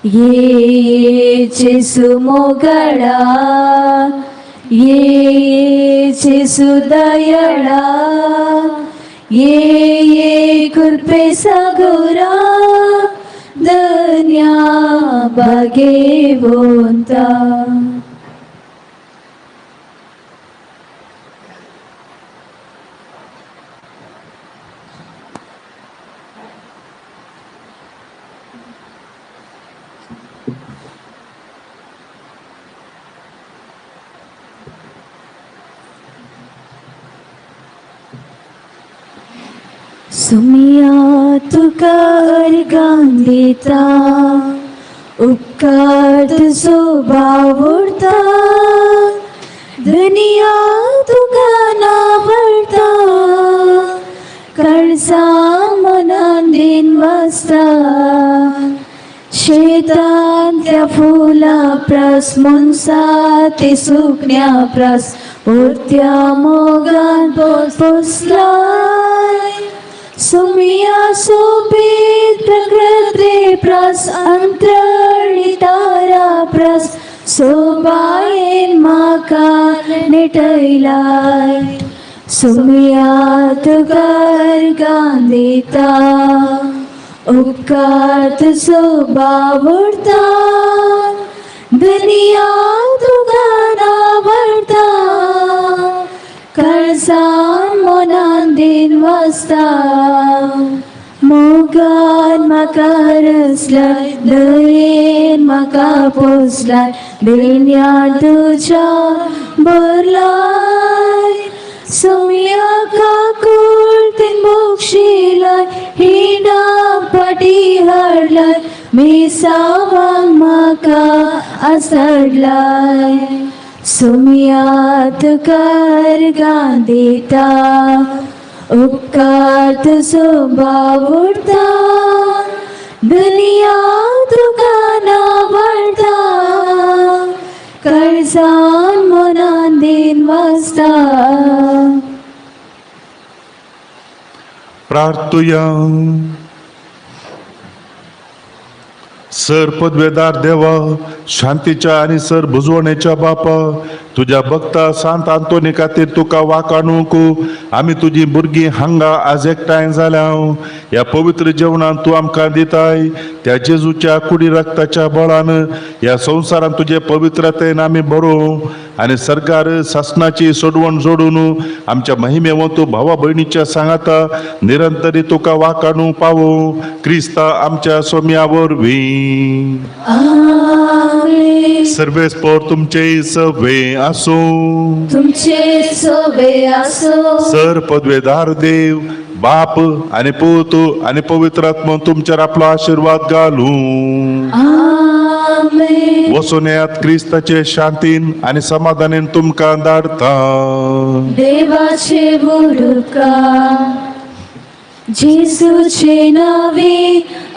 ये ये जेसू मोगळा ये ये जेसू दयाळा ये ये कृपे सागोरा धन्या भाग्यवंता. सुमिया तुका अर्गां दिता उपकार तुजो बावुरता दुनिया तुका नावडता काळजा मनान दिन वाजता शेतांतल्या फुलां प्रास मनसा ती सुकण्या प्रास उरत्या मोगान पोसलाय सुमिया सोबीत प्रकृती प्रास अंतरळी तारा प्रास सोबायेन म्हाका नेटयलाय सुमिया तुका अर्गां दिता उपकार तुजो बावुरता दुनिया तुका नावडता काळजान मनान दिन वाजता मोगान म्हाका रचलाय दयेन म्हाका पोसलाय देण्या तुज्या भरलाय सुमिया काकुळतीन मोक्षिलाय हिणा फाटी हाडलाय मिसावांक म्हाका आसडलाय सुमिया तुका अर्गां दिता उपकार तुजो बावुरता दुनिया तुका नावडता काळजान मनान दिन वाजता. प्रार्थुया. सर पदवेदार देवा, शांतीच्या आणि सर भुजवणेच्या बापा, तुझ्या भक्ता सांत आंतोनी खातीर तुका वाकाणूक आमी तुजी भुरगीं हांगा आज एकठांय जाल्या. ह्या पवित्र जेवणान तूं आमकां दिताय त्या जेजूच्या कुडी रक्ताच्या बळान ह्या संवसारान तुजे पवित्रतेन आमी बरोवं आनी सरकार सासणाची सोडवण जोडून आमच्या महिमेवंत भावा भयणीच्या सांगाता निरंतरी तुका वाकाणू पावो क्रिस्ता आमच्या सोम्या वरवीं. आमेन. सर्वेस्पोर तुमचे सवे आसूं. तुमचे सोबे आसो. सर पदवेदार देव बाप आणि पूत आणि पवित्र आत्मा तुमच्यार आपलो आशीर्वाद घालूं. आमेन. वचून येयात क्रिस्ताचे शांतीन आणि समाधानेन तुमकां धाडता. देवाचे बुडुका जेजूचे नावे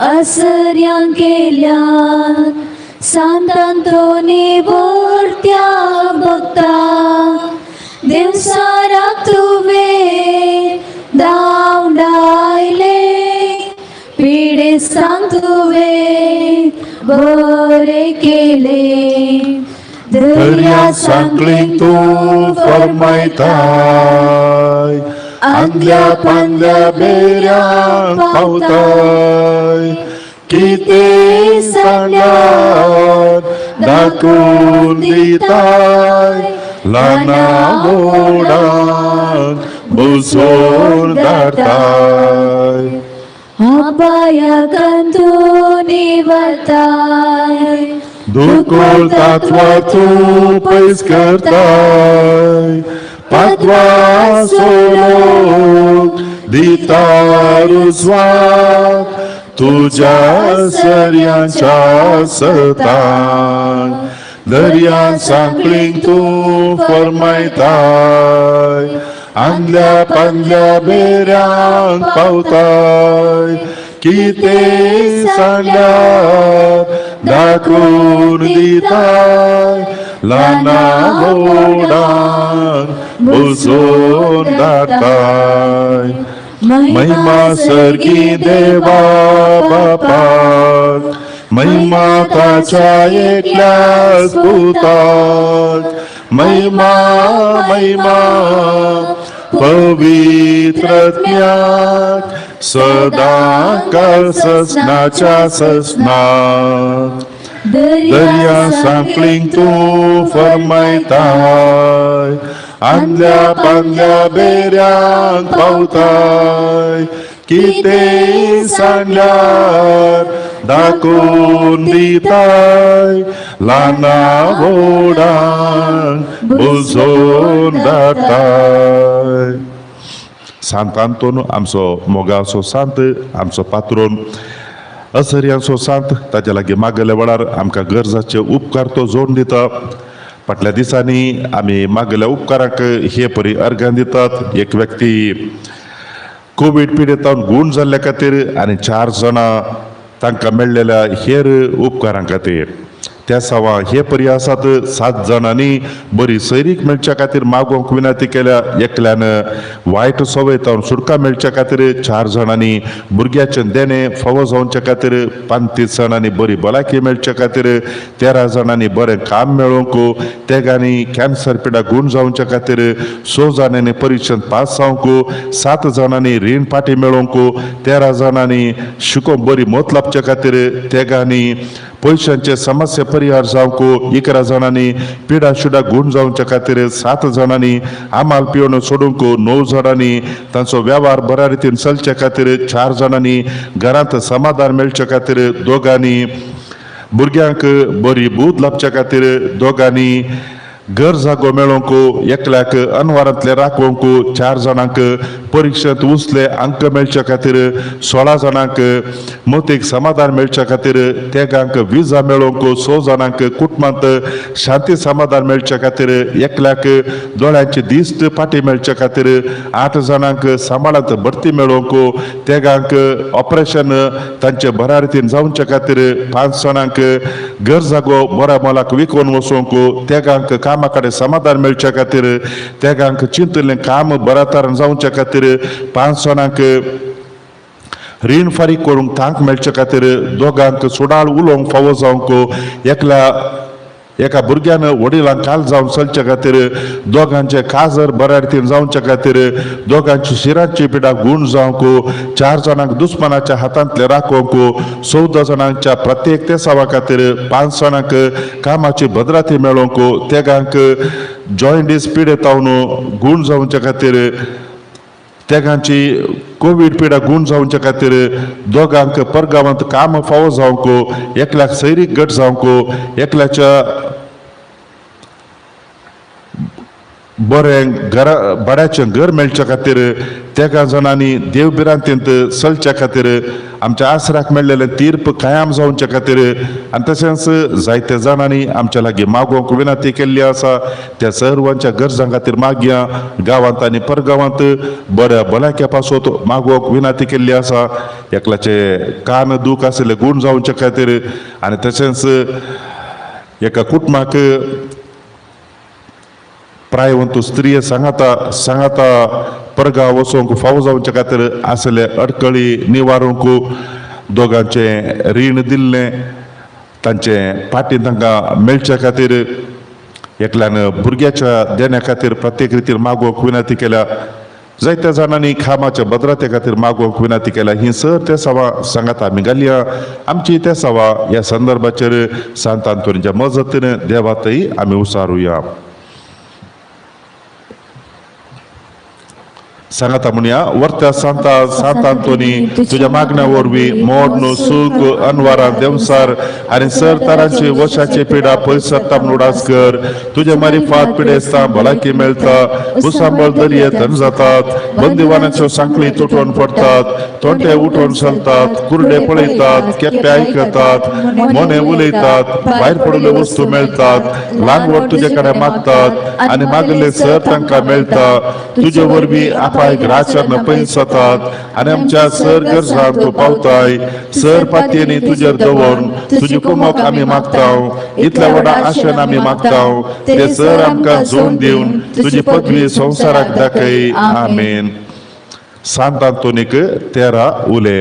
असर्यां केल्यान सांतांतोनी बोरत्या भक्ता देवसाराक तुवें धांवडायले पिडेस्तांक तुवें बरे केले दर्या सांकळीन तूं फरमायताय आंदल्या पांदल्या बेऱ्यांक पावताय कितें सांगल्यार दाखोवन दिताय ल्हाना व्हडांक बुजोवन धाडताय. अपाया कंतूनी वताय. दुकोळ तात्वा तूं पयस करताय पातवा सोलोक दिता रुजवात तुज्या सर्यांच्या सतान दर्या सांकळींक तूं फरमायताय आंदल्या पांदल्या बेऱ्यांक पावताय कितें सांगल्यार दाखोवन दिताय ल्हाना व्हडांक बुजोवन धाडटाय महिमा सर्गी देवा बापाक महिमा ताच्या एकल्याच पुताक महिमा महिमा पवित्रज्ञाक सदा काळ ससनाच्या ससनाक दर्या सांकळींक तूं फरमायताय आंदल्या पांदल्या बेऱ्यांक पावताय कितें सांगल्यार दाखोवन दिताय ल्हाना व्हडांक बुजोवन धाडटाय. सांत आंतोन आमचो मोगाचो सांत, आमचो पात्रोन असर्यांचो सांत, ताच्या लागीं मागल्या वेळार आमकां गरजाचे उपकार तो जोडून दिता. फाटल्या दिसांनी आमी मागल्या उपकाराक हे परी अर्गां दितात. एक व्यक्ती कोवीड पिडेतावन गूण जाल्ल्या खातीर आनी 4 जाणां तांकां मेळ्ळेल्या हेर उपकारां खातीर. त्या सवा हे परी आसात 7 जाणांनी बरी सैरीक मेळच्या खातीर मागोवंक विनंती केल्या. एकल्यान वायट संवय तावन सुटका मेळच्या खातीर, 4 जाणांनी भुरग्याचें देणें फावो जावच्या खातीर, 35 जाणांनी बरी भलायकी मेळच्या खातीर, 13 जाणांनी बरें काम मेळोवंक, तेगांनी कॅन्सर पिडा गूण जावच्या खातीर, 6 जाणांनी परिक्षेंत पास जावंक, 7 जाणांनी रीण पाटी मेळोवंक, 13 जाणांनी शिकोवंक बरी मत लाबच्या खातीर, तेगांनी पयशांचे समस्या परिहार जावंक, 11 जाणांनी पिडा शिडा गूण जावच्या खातीर, 7 जाणांनी आमाल पिवण सोडूंक, 9 जाणांनी तांचो वेव्हार बऱ्या रितीन चलच्या खातीर, 4 जाणांनी घरांत समाधान मेळच्या खातीर, 2 भुरग्यांक बरी बूद लाबच्या खातीर, 2 घर जागो मेळोवंक, एकल्याक अनवारांतले राखोवंक, 4 जाणांक परिक्षेंत उंचले अंक मेळच्या खातीर, 16 जाणांक मतीक समाधान मेळच्या खातीर, 3 विजा मेळोवंक, 6 जाणांक कुटुंबांत शांती समाधान मेळच्या खातीर, एकल्याक दोळ्यांची दिश्ट फाटी मेळच्या खातीर, 8 जाणांक सांबाळांत भरती मेळोवंक, 3 ऑपरेशन तांचे बऱ्या रितीन जावच्या खातीर, 5 जाणांक घर जागो बऱ्या मोलाक विकून वचोवंक, 3 कामा कडेन समाधान मेळच्या खातीर, 3 चिंतलें काम बऱ्या तरेन जावच्या खातीर, 5 जाणांक रीण फारीक करूंक तांक मेळच्या खातीर, 2 सुडाळ उलोवंक फावो जावंक, एका भुरग्यान वडिलांक काल जावन चलच्या खातीर, 2 काजर बऱ्या रितीन जावच्या खातीर, 2 शिरांची पिडा गूण जावंक, 4 जाणांक दुस्मानाच्या हातांतले राखोवंक, 14 जाणांच्या प्रत्येक तेसावा खातीर, 5 जाणांक कामाची भद्राती मेळोवंक, 3 जॉयंडीस पिडेतावन गूण जावच्या खातीर, 3 कोवीड पिडा गूण जावच्या खातीर, 2 परगांवांत काम फावो जावंक, एकल्याक सैरीक गट जावंक, एकल्याच्या बरें घरा भाड्याचें घर मेळच्या खातीर, 3 जाणांनी देव भिरांतेंत चलच्या खातीर, आमच्या आसराक मेळ्ळेलें तीर्प कायाम जावच्या खातीर, आनी तशेंच जायते जाणांनी आमच्या लागीं मागोवंक विनंती केल्ली आसा. त्या सर्वांच्या गरजां खातीर मागया. गांवांत आनी परगांवांत बऱ्या भलायक्या पासत मागोवंक विनंती केल्ली आसा. एकल्याचे कान दूख आशिल्ले गूण जावच्या खातीर, आनी तशेंच एका कुटुंबाक प्रायवंत स्त्रीय सांगाता सांगाता परगांव वचोंक फावो जावच्या खातीर आसले अडकळी निवारूंक, 2 रीण दिल्लें तांचें पाटी तांकां मेळच्या खातीर, एकल्यान भुरग्याच्या देण्या खातीर प्रत्येक रितीन मागोवंक विनंती केल्या. जायत्या जाणांनी कामाच्या भद्रते खातीर मागोवंक विनंती केल्या. ही सर ते सवा सांगाता आमी घालया आमची ते सवा ह्या संदर्भाचेर सांत आंतोनीच्या मजतीन देवातय आमी उसारुया. सांगाता म्हणया वर्त्या सांता सांत आंतोनी तुज्या मागण्या वरवीं मोड सुख अनवारा देवसार आनी सर तरांची वशाची पिडा पयस सरता म्हूण उडास कर. तुज्या मारिफात पिडेस्तां भलायकी मेळटा, भुसांबळ दर्ये धन जातात, बंदिवानाच्यो सांखळी तुटोवन पडटात, तोंटे उठोवन चलतात, कुरडे पळयतात, केप्पे आयकतात, मोने उलयतात, भायर पडिल्ल्यो वस्तू मेळटात, ल्हान व्हड तुजे कडेन मागतात आनी मागिल्ले सर तांकां मेळटा. तुजे वरवीं आपायक राचरण पयस जातात आनी आमच्या सर गरजांक तूं पावताय. सर पातयेनी तुजेर दवरून तुजी कुमक आमी मागता, इतल्या व्हडा आशेन आमी मागता ते सर आमकां जोड दिवन तुजी पदवी संवसाराक दाखय. आमेन. सांत आंतोनीक 13 उले.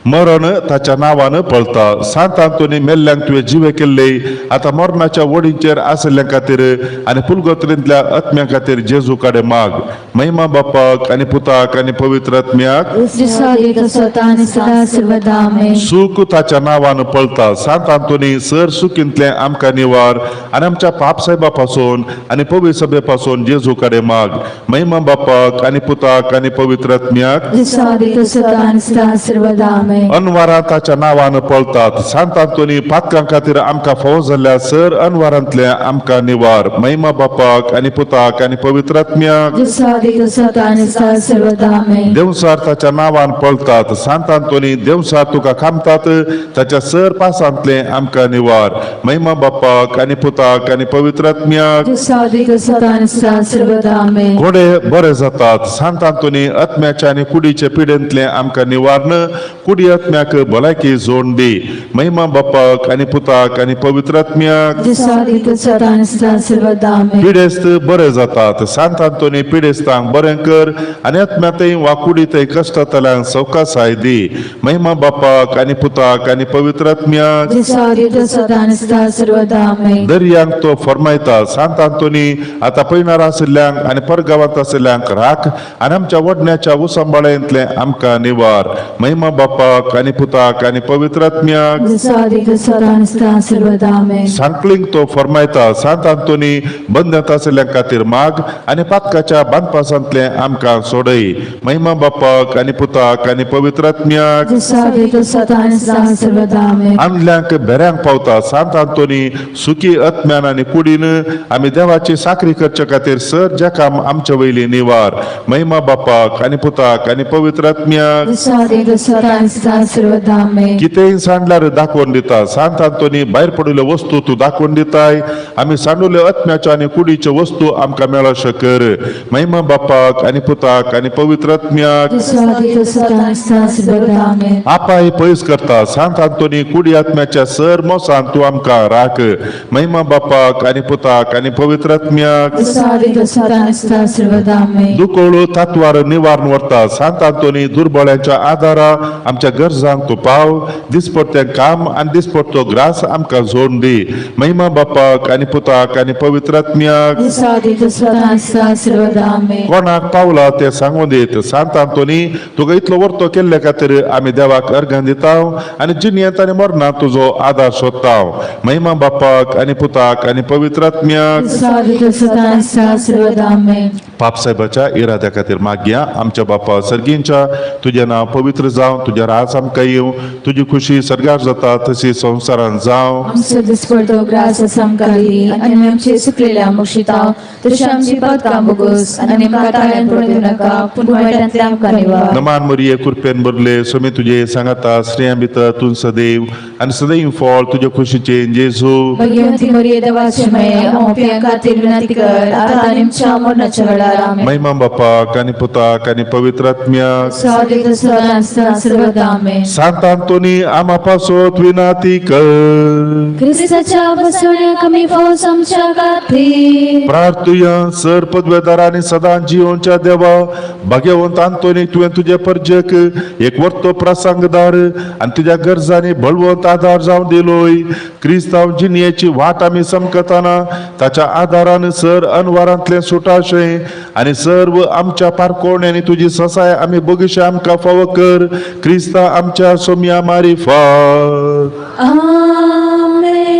मरण ताच्या नांवान पळता. सांत आंतोनी मेल्ल्यांक तुवें जिवे केल्ले, आतां मरणाच्या वडींचेर आशिल्ल्या खातीर आनी पुलगोत्रींतल्या आत्म्या खातीर जेजू कडेन माग. महिमा बापाक आनी पुताक आनी पवित्र आत्म्याक. जसो आदी तसो आतां आनी सदां सर्वदा. आमेन. सुख ताच्या नांवान पळता. सांत आंतोनी सर सुखींतलें आमकां निवार आनी आमच्या पाप साहेबा पासून आनी पवित्र सभे पासून जेजू कडेन माग. महिमा बापाक आनी पुताक आनी पवित्र आत्म्याक. जसो आदी तसो आतां आनी सदां सर्वदा. आमेन. अनवारां ताच्या नांवान पळतात. सांत आंतोनी पातकां खातीर आमकां फावो जाल्ल्या सर अनवारांतले आमकां निवार. महिमा बापाक आनी पुताक आनी पवित्र आत्म्याक. जसो आदी तसो आतां आनी सदां सर्वदा. आमेन. देवसार ताच्या नांवान पळतात. सांत आंतोनी देवसार तुका खामतात, ताच्या सर पासांतले आमकां निवार. महिमा बापाक आनी पुताक आनी पवित्र आत्म्याक. जसो आदी तसो आतां आनी सदां सर्वदा. आमेन. घोडे बरे जातात. सांत आंतोनी आत्म्याच्या आनी कुडीचे पिडेंतले आमकां निवारण, कुडी आत्म्याक भलायकी जोड दी. महिमा बापाक आनी पुताक आनी पवित्र आत्म्याक. जसो आदी तसो आतां आनी सदां सर्वदा. आमेन. पिडेस्त बरे जातात. सांत आंतोनी पिडेस्तांक बरें कर आनी आत्म्यातय वा कुडीतय कश्टांतल्यान सवकासाय दी. महिमा बापाक आनी पुताक आनी पवित्र आत्म्याक. जसो आदी तसो आतां आनी सदां सर्वदा. आमेन. दर्यांक तो फरमायता. सांत आंतोनी आतां पयणार आशिल्ल्यांक आनी परगांवांत आशिल्ल्यांक राख आनी आमच्या वडण्याच्या उसांबाळेंतलें आमकां निवार. महिमा बापाक आनी पुताक आनी पवित्र आत्म्याक. जसो आदी तसो आतां आनी सदां सर्वदा. आमेन. सांकळींक तो फरमायता. सांत आंतोनी बंदत आशिल्ल्या खातीर माग आनी पातकाच्या बांदपासांतलें आमकां सोडय. महिमा बापाक आनी पुताक आनी पवित्र आत्म्याक. जसो आदी तसो आतां आनी सदां सर्वदा. आमेन. आंदल्यांक बेऱ्यांक पावता. सांत आंतोनी सुखी आत्म्यान आनी कुडीन आमी देवाची साकरी करचे खातीर सर ज्या आमचे वयली निवार. महिमा बापाक आनी पुताक आनी पवित्र आत्म्याक. जसो आदी तसो आतां आनी सदां सर्वदा. आमेन. कितेंय सांडल्यार दाखोवन दिता. सांत आंतोनी भायर पडिल्ल्यो वस्तू तूं दाखोवन दिताय, आमी सांडुल्यो आत्म्याच्यो आनी कुडीच्यो वस्तू आमकां मेळो शकर. महिमा बापाक आनी पुताक आनी पवित्र आत्म्याक. जसो आदी तसो आतां आनी सदां सर्वदा. आमेन. आपाय पयस करता. सांत आंतोनी कुडी आत्म्याच्या सर मोसान तूं आमकां राख. महिमा बापाक आनी पुताक आनी पवित्र आत्म्याक. जसो आदी तसो आतां आनी सदां सर्वदा. आमेन. दुकोळू तात्वार निवारण व्हरता. सांत आंतोनी दुर्बळ्यांच्या आदारा आमच्या गरजांक तूं पाव. दिसपडटें काम आनी दिसपडटो ग्रास आमकां जोड दी. महिमा बापाक आनी पुताक आनी पवित्र आत्म्याक. जसो आदी तसो आतां आनी सदां सर्वदा. आमेन. कोणाक पावला तें सांगून दीत. सांत आंतोनी तुका इतलो वर्तो केल्ले खातीर आमी देवाक अर्घां दिता आनी जिणयेंत आनी मरणांत तुजो आदार सोदता. महिमा बापाक आनी पुताक आनी पवित्र आत्म्याक. जसो आदी तसो आतां आनी सदां सर्वदा. आमेन. पापसाहेबाच्या इराद्या खातीर मागया. आमच्या बापा सर्गींच्या, तुजें नांव पवित्र जावं, तुजें राज आमकां येवं, तुजी खुशी सर्गार जाता तशी संवसारांत जावं. आमचो दिसपडतो ग्रास आमकां दी आनी आमचे सुकलेल्या मुक्षिता तशी आमची पातकां बोगस आनी आमकां ताळ्यान पडूं दिवं नाका पूण वायटांतल्यान आमकां निवार. नमान मरिये कृपेन भरले, स्वामी तुजे सांगाता, स्त्रियां भितर तूं सदैव आनी सदैव फळ तुजे खुशीचें जेजू. भगवंती मरिये देवाचे माये, आमच्या खातीर विनंती कर आतां आनी आमच्या मरणाच्या वेळार. आमेन. महिमा बापाक आनी पुताक आनी पवित्र आत्म्याक. जसो आदी तसो आतां आनी सदां सर्वदा. आमेन. सांत आंतोनी आमा पासत विनाती कर. क्रिस्ताच्या बसवण्याक आमी फौज आमच्या खातीर. प्रार्थुया. सर पदवेदार आनी सदां जियोनच्या देवा, भाग्यवंत आंतोनी तुवें तुजे परजेक एक वर्तो प्रसंगदार आनी तुज्या गरजांनी बळवंत आदार जावन दिलोय. क्रिस्तांव जिणयेची वाट आमी समकतना ताच्या आदारान सर अनवारांतलें सुटाशें आनी सर्व आमच्या पारकोवण्यांनी तुजी ससाय आमी बगीशे आमकां फावो कर. क्रिस्ता आमच्या सोम्या मारिफात. आमेन.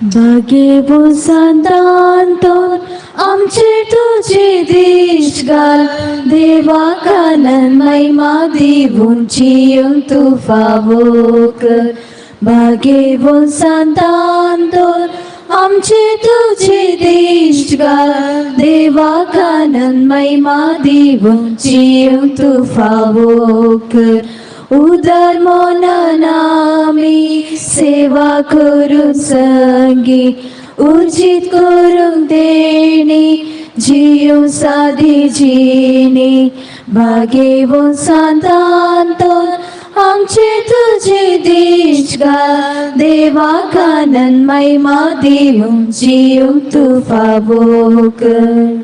भाग्यवो सांतांतोन आमचे तुझे देश घाल देवा कानन महिमा दिवून जियूंक तूं फावो कर. भाग्यवो सांतांतोन आमचे तुझे देश घाल देवा कानन महिमा दिवून जियूंक तूं फावो कर. उदार मनान आमी सेवा करूंक संगी उर्जीत करूंक देणी जियूंक सादी जिणी. भाग्यवंत सांतांतोन आमचे तुझे देश घाल देवा कानन महिमा दिवूंक जियूंक तूं फावो कर.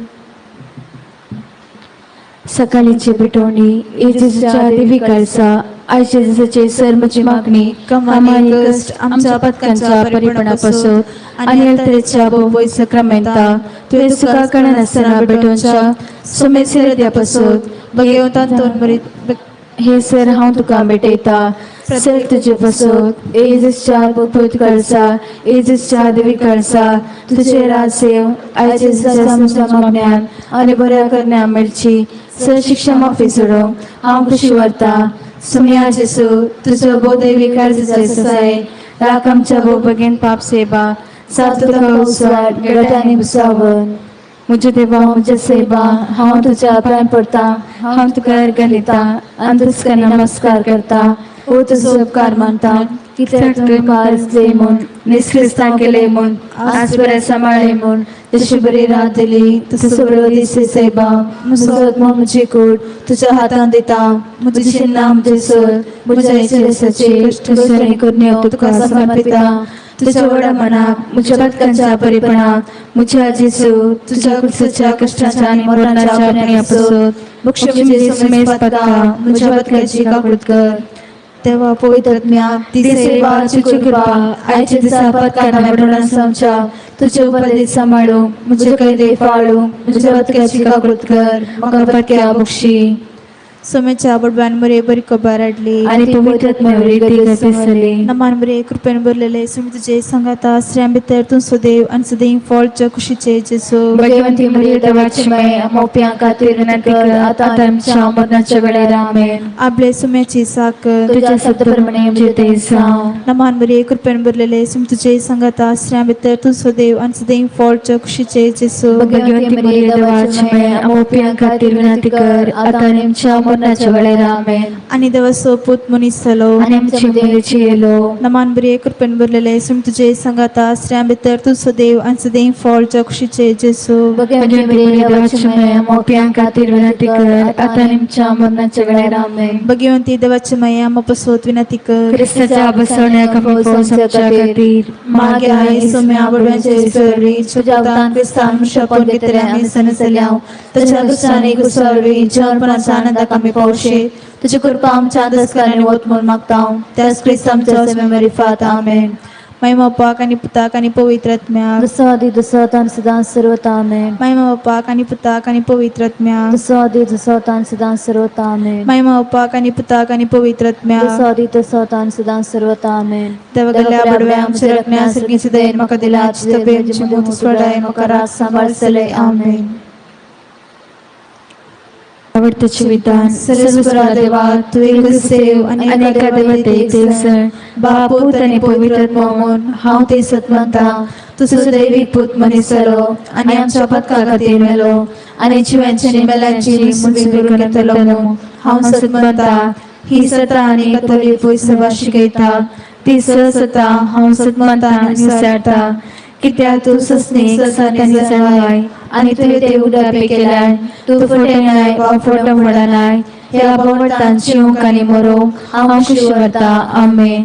सकाळीची भेटवणी येजूच्या देवी काळसा आयच्या दिसाचे सर म्हजी मागणी कमानी कश्ट आमच्या पथकांच्या परिपणापासून आनी अल्तरेच्या भोवय सक्रामेंता तुवें सुखा कळनासतना भेटोवच्या सुमेस हृदयापासून भगवंतान बरी हे सर हांव तुका भेटयता सर तुजे पासून येजूच्या पवित्र कळसा येजूच्या देवी कळसा तुझे रासेव आयच्या दिसाच्या आमच्या मागण्यान आनी बऱ्या करण्या मेळची सर शिक्षा माफी सोडूंक हांव खुशी व्हरता. सुमया जेसू तुजो भोवदैवी काळजाचो ससाय राख आमच्या भोव पाप सेवा सात तुका उसवाट गटांनी भुसावन. म्हज्या देवा म्हज्या सेवा हांव तुज्या पांय पडटा हांव तुका अर्घ दिता आनी तुजका नमस्कार करता. ओ तुजो उपकार मानता कित्याक तुवें मुखार आसले म्हूण निस्क्रिस्तां केले म्हूण आज बरें सांबाळ्ळें म्हूण जशी बरी रात दिली तसो बरो दीस सायबा. म्हजो आत्मो म्हजी कूड तुज्या हातान दिता. म्हजी चिन्नां म्हजें सर म्हज्या इच्छेचे कश्ट आनी करण्यो तुका समर्पिता. तुझ्या व्हडा मनाक म्हज्या पथकांच्या परिपणाक म्हज्या जेजू तुझ्या कुर्साच्या कश्टाच्या आनी मरणाच्या पुण्यापासून बक्षी म्हजे सुमेस पथका म्हज्या पथकाची काकूत कर. तेव्हा पवित्र आत्म्या ती ती सेवा सेवा तुझी तुझी कृपा कृपा आयच्या दिसा पथकांना भेटवून आमच्या तुझे उपदेश सांबाळू म्हजे कैदे पाळू म्हज्या पथकाची काकूत कर म्हाका पथक्या बक्षी. सोम्याच्या बडव्यान बरे बरी कबार हाडली आनी पवित्र आत्म्या ती गती नमान बरे कृपेन भरलेले सुमी तुझे संगाता स्त्रियां भितर तूं सुदैव आनी सदैव फळच्या कुशीचे जेसू. भगवंती मरिय देवाची माय मोप्यां खातीर विनंती कर आता आमच्या मरणाच्या वेळेर आमेन. आपले सुम्याची साखर तुझ्या शब्दाप्रमाणे म्हणजे ते जावं. नमान बरे कृपेन भरलेले सुमी तुझे संगाता स्त्रियां भितर तूं सुदैव आनी सदैव फळच्या कुशीचे जेसू. भगवंती मरिय देवाची माय मोप्यां खातीर विनंती कर आता आमच्या मरणाच्या वेळेर आमेन. आनी देवाचो पूत मनीस जालो आनी आमची मुलीची येलो. नमान बरे कृपेन भरलेले सुमी तुझे संगाता स्त्रियां भितर तूं सुदैव आनी सदैव फळच्या कुशीचे जेसू. भगवंती मरिय देवाची माय मोप्यां खातीर विनंती कर आता आमच्या मरणाच्या वेळेर आमेन. भगवंती देवाची माया मपसोत विनंती कर. क्रिस्ताच्या बसवण्या कमी पावस आमच्या खातीर. मागे आई सोम्या बडव्यांचे ईश्वरी तुझ्या क्रिस्तान शपथ घेतले आमी सनसल्याव तुझ्या क्रिस्तानी कुसवरी जीवनपणाचा आनंदाक आमी पावशे. तुझी कृपा आमच्या अंतस्करणाने वत म्हणून मागता त्याच क्रिस्त आमच्या सेमेमरिफात आमेन. महिमा बापाक आनी पुताक आनी पवित्र आत्म्याक. जसो आदी तसो आतां आनी सदां सर्वता आमेन. महिमा बापाक आनी पुताक आनी पवित्र आत्म्याक. जसो आदी तसो आतां आनी सदां सर्वता आमेन. महिमा बापाक आनी पुताक आनी पवित्र आत्म्याक. जसो आदी तसो आतां आनी सदां सर्वता आमेन. देवगल्या बडव्या आमच्या रकण्या सर्गीचे दयेन म्हाका दिला तबे आमची मोत सोडाय म्हाका रात सांबाळसले आमेन. आवडतेचे विधान. सर्वेस्परा देवा तूं एकच देव आनी अनेका देवते एक सण बाप पूत आनी पवित्र आत्मो म्हूण हांव ते सत मानता. तुजो दैवीक पूत मनीस जालो आनी आमच्या पथका खातीर मेलो आनी जिव्यांची आनी मेल्यांची मुजवी करून घेतलो म्हूण हांव सत मानता. ही सता आनी कथोलीक सभा शिकयता ती सता हांव सत मानता आनी विचारता कित्याक तूं सस्नी सत आनी जाणाय आनी तुवें ते उदारपे केल्याय. तूं फटें नाय वा फोटो मोडनाय. ह्या भोंवतान जिवंक आनी मरोंक हांव खुशी व्हरता आमेन.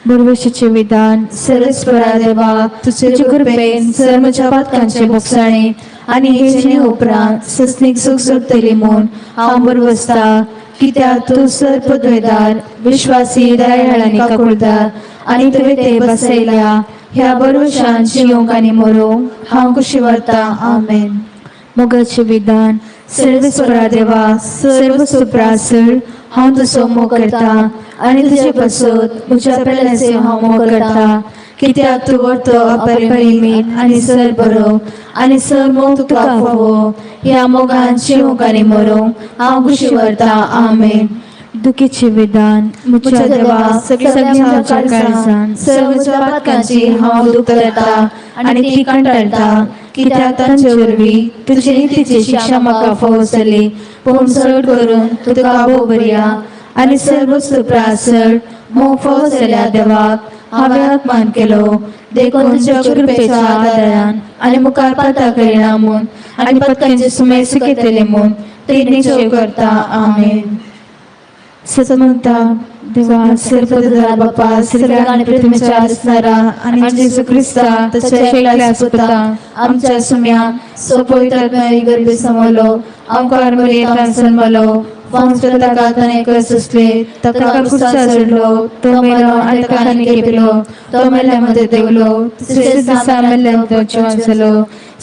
बुरवशीचे विधान. सर्वेस्परा देवा तुझे कृपेन सर म्हज्या पातकांचे भोगसाणे आनी हे जिणे उपरांत सस्नीक सुख सोडतली म्हूण हांव बरवसता कित्याक तूं सर पदवेदार विश्वासी दयाळ आनी काकुळदार आनी तुवें ते बसयल्या ह्या बरोशान जिवंक आनी मरोंक हांव खुशी व्हरता आमेन. मोगाचे विधान. सर्वेस्परा देवा सर्व सुप्रासळ हांव तुजो मोग करता आनी तुजे पासत म्हज्या पेल्याचो हांव मोग करता कित्याक तूं व्हरतो अपरिमीत आनी सर बरो आनी सर मोग तुका फावो ह्या मोगान शिवूंक आनी मरूंक हांव खुशी व्हरता. आमेन. दुखीचे विधान. म्हज्या म्हज्या देवा देवा सगळ्या म्हज्या काळजान सर्व म्हज्या पातकांची हांव दूख धरता आनी ती कंटाळटा कित्याक तांचे वरवीं तुजे नितीची शिक्षा म्हाका फावो जाली पूण चड करून तुका भोव बरया आनी सर्व प्रासळ मोग फावो जाल्या देवाक हांवें अपमान केलो देखून तुज्या कृपेच्या आदारान आनी मुखार पाता करिना म्हूण आनी पत्कांचे सुमेर सुकयतले म्हूण ते निश्चय करता. आमेन. सतमंता देवा सर्वपदार बापा स्वर्ग आणि पृथ्वीच्या असणारा आणि जेजू ख्रिस्ता ताच्या एकल्याच पुता आमच्या सुम्या सोपवित्र गर्भे समवलो आमकार मरियेंतल्यान जल्मलो वंश ताका ताणें सोंसले ताका क्रुसार चडलो तो मेलो आनी ताका खेपलो तो मेल्या मदें देंवलो तिसऱ्या दिसा मेल्ल्यान तो जिवन जालो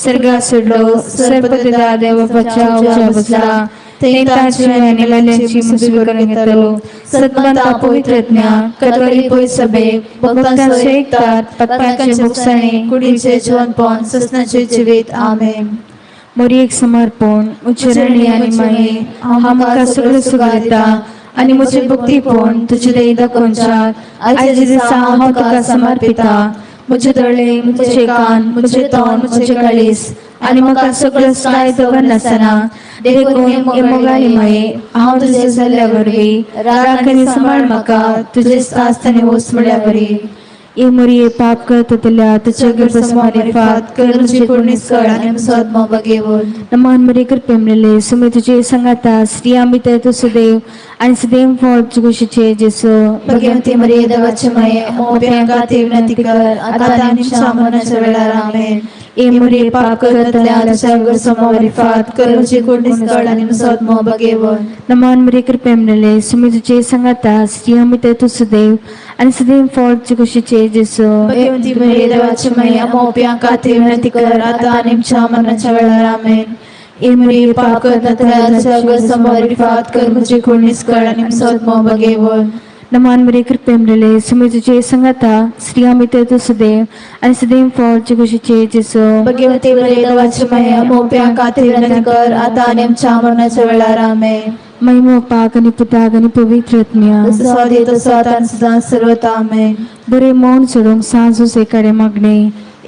सर्गात सोडलो सर्वपदा देवबापाच्या उजव्या बसला ते तांची आनी मेल्ल्यांची मुजवी करून घेतलो. सतमंता पवित्रज्ञा कतोली पवित्र सभेक भक्तांचो एकतार पातकांचे भोगसाणे कुडीचे जिवनपण ससनाचे जिवीत. आमेन. मोरी एक समर्पण. उच्चरणी आनी माये हांव म्हाका सगळें सुख दिता आनी म्हजें भक्तीपण तुजे दये दाखोवच्याक आयच्या दिसा हांव तुका समर्पिता. म्हजे दोळे म्हजे कान म्हजे तोंड म्हजे काळीज आनी म्हाका सगळें कांय दवरनासतना देखून हे मोगाळी माये हांव तुजे जाल्ल्या वरवीं राख आनी सांबाळ म्हाका तुजे आस्ताने वस म्हळ्या वरी. ए मोरये पाप करतल्या तुझ्या गर्भसमारिफात कर तुझी पुण्यस्कळ आनी म्हजो बगेवन. नमान मरे कृपे मिळले सुमे तुझे संगाता स्त्रिया मित्र तू सुदैव आणि सदैव फळ तुझे जेसो. भगवती मरिये देवाचे माये मोप्यांका विनंती कर आता आनी आमच्या मरणाच्या वेळार. आमेन. ए मोरये पाप करतल्या करतल्या तुझ्या गर्भसमारिफात कर तुझी पुण्यस्कळ आनी म्हजो बगेवन. नमान मरे कृपे मिळले सुमे तुझे संगाता स्त्रिया मित्र तू सुदैव आणि सदैव फळ तुझे जेसो. भगवती मरिये देवाचे माये मोप्यांका विनंती कर आता आनी आमच्या मरणाच्या वेळार. आमेन. ए मोरये पाप करतल्या तुझ्या गर्भसमारिफात कर तुझी पुण्यस्कळ आनी म्हजो बगेवन. नमान मरे कृपे मिळले सुमे तुझे संगाता स्त्रिया मित्र तू सुदैव आणि सदैव फळ तुझे जेसो. भगवती मरिये देवाचे माये मोप्यांका विनंती कर आता आनी आमच्या मरणाच्या वेळार. आमेन. महिमो पाक आणि पुताक आणि पवित्र आत्म्या तसो आदी तसो आतां आनी सदां सर्वता. आमेन. बरे मौन सोडूंक सांज एकाडे मागणे.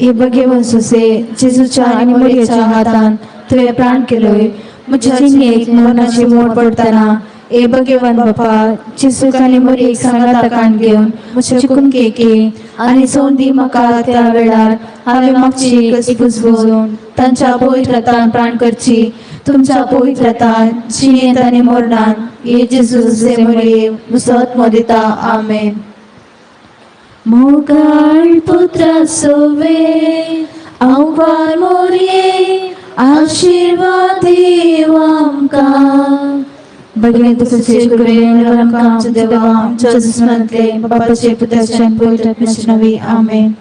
हे भगवंत सुसे जेजूच्या आणि मोरयाच्या हातान तुवें प्राण केलोय म्हज्या जिणेक मरणाची मोड पडटना हे भगवान बापा जेजूक आनी मोरयेक सांगाता काण घेवन म्हज्या कुमकेके आनी संदी म्हाका त्या वेळार हांवें मागची एक बुजवून तांच्या पवित्रतान प्राण करची तुमच्या पवित्रतान जिणेंत आनी मरणान हे जेजू जुसे मोरये म्हजो आत्मो दिता. आमेन. मोगाळ पुत्रा सोवे आव्हान मोरये आशीर्वाद देव आमकां. भगवंत तुझे कृपेन आमकां आमच्या देवा आमच्या दुस्मनांतले बापाचे पुत्राचे आनी पवित्र आत्म्याचे नांवी. आमेन.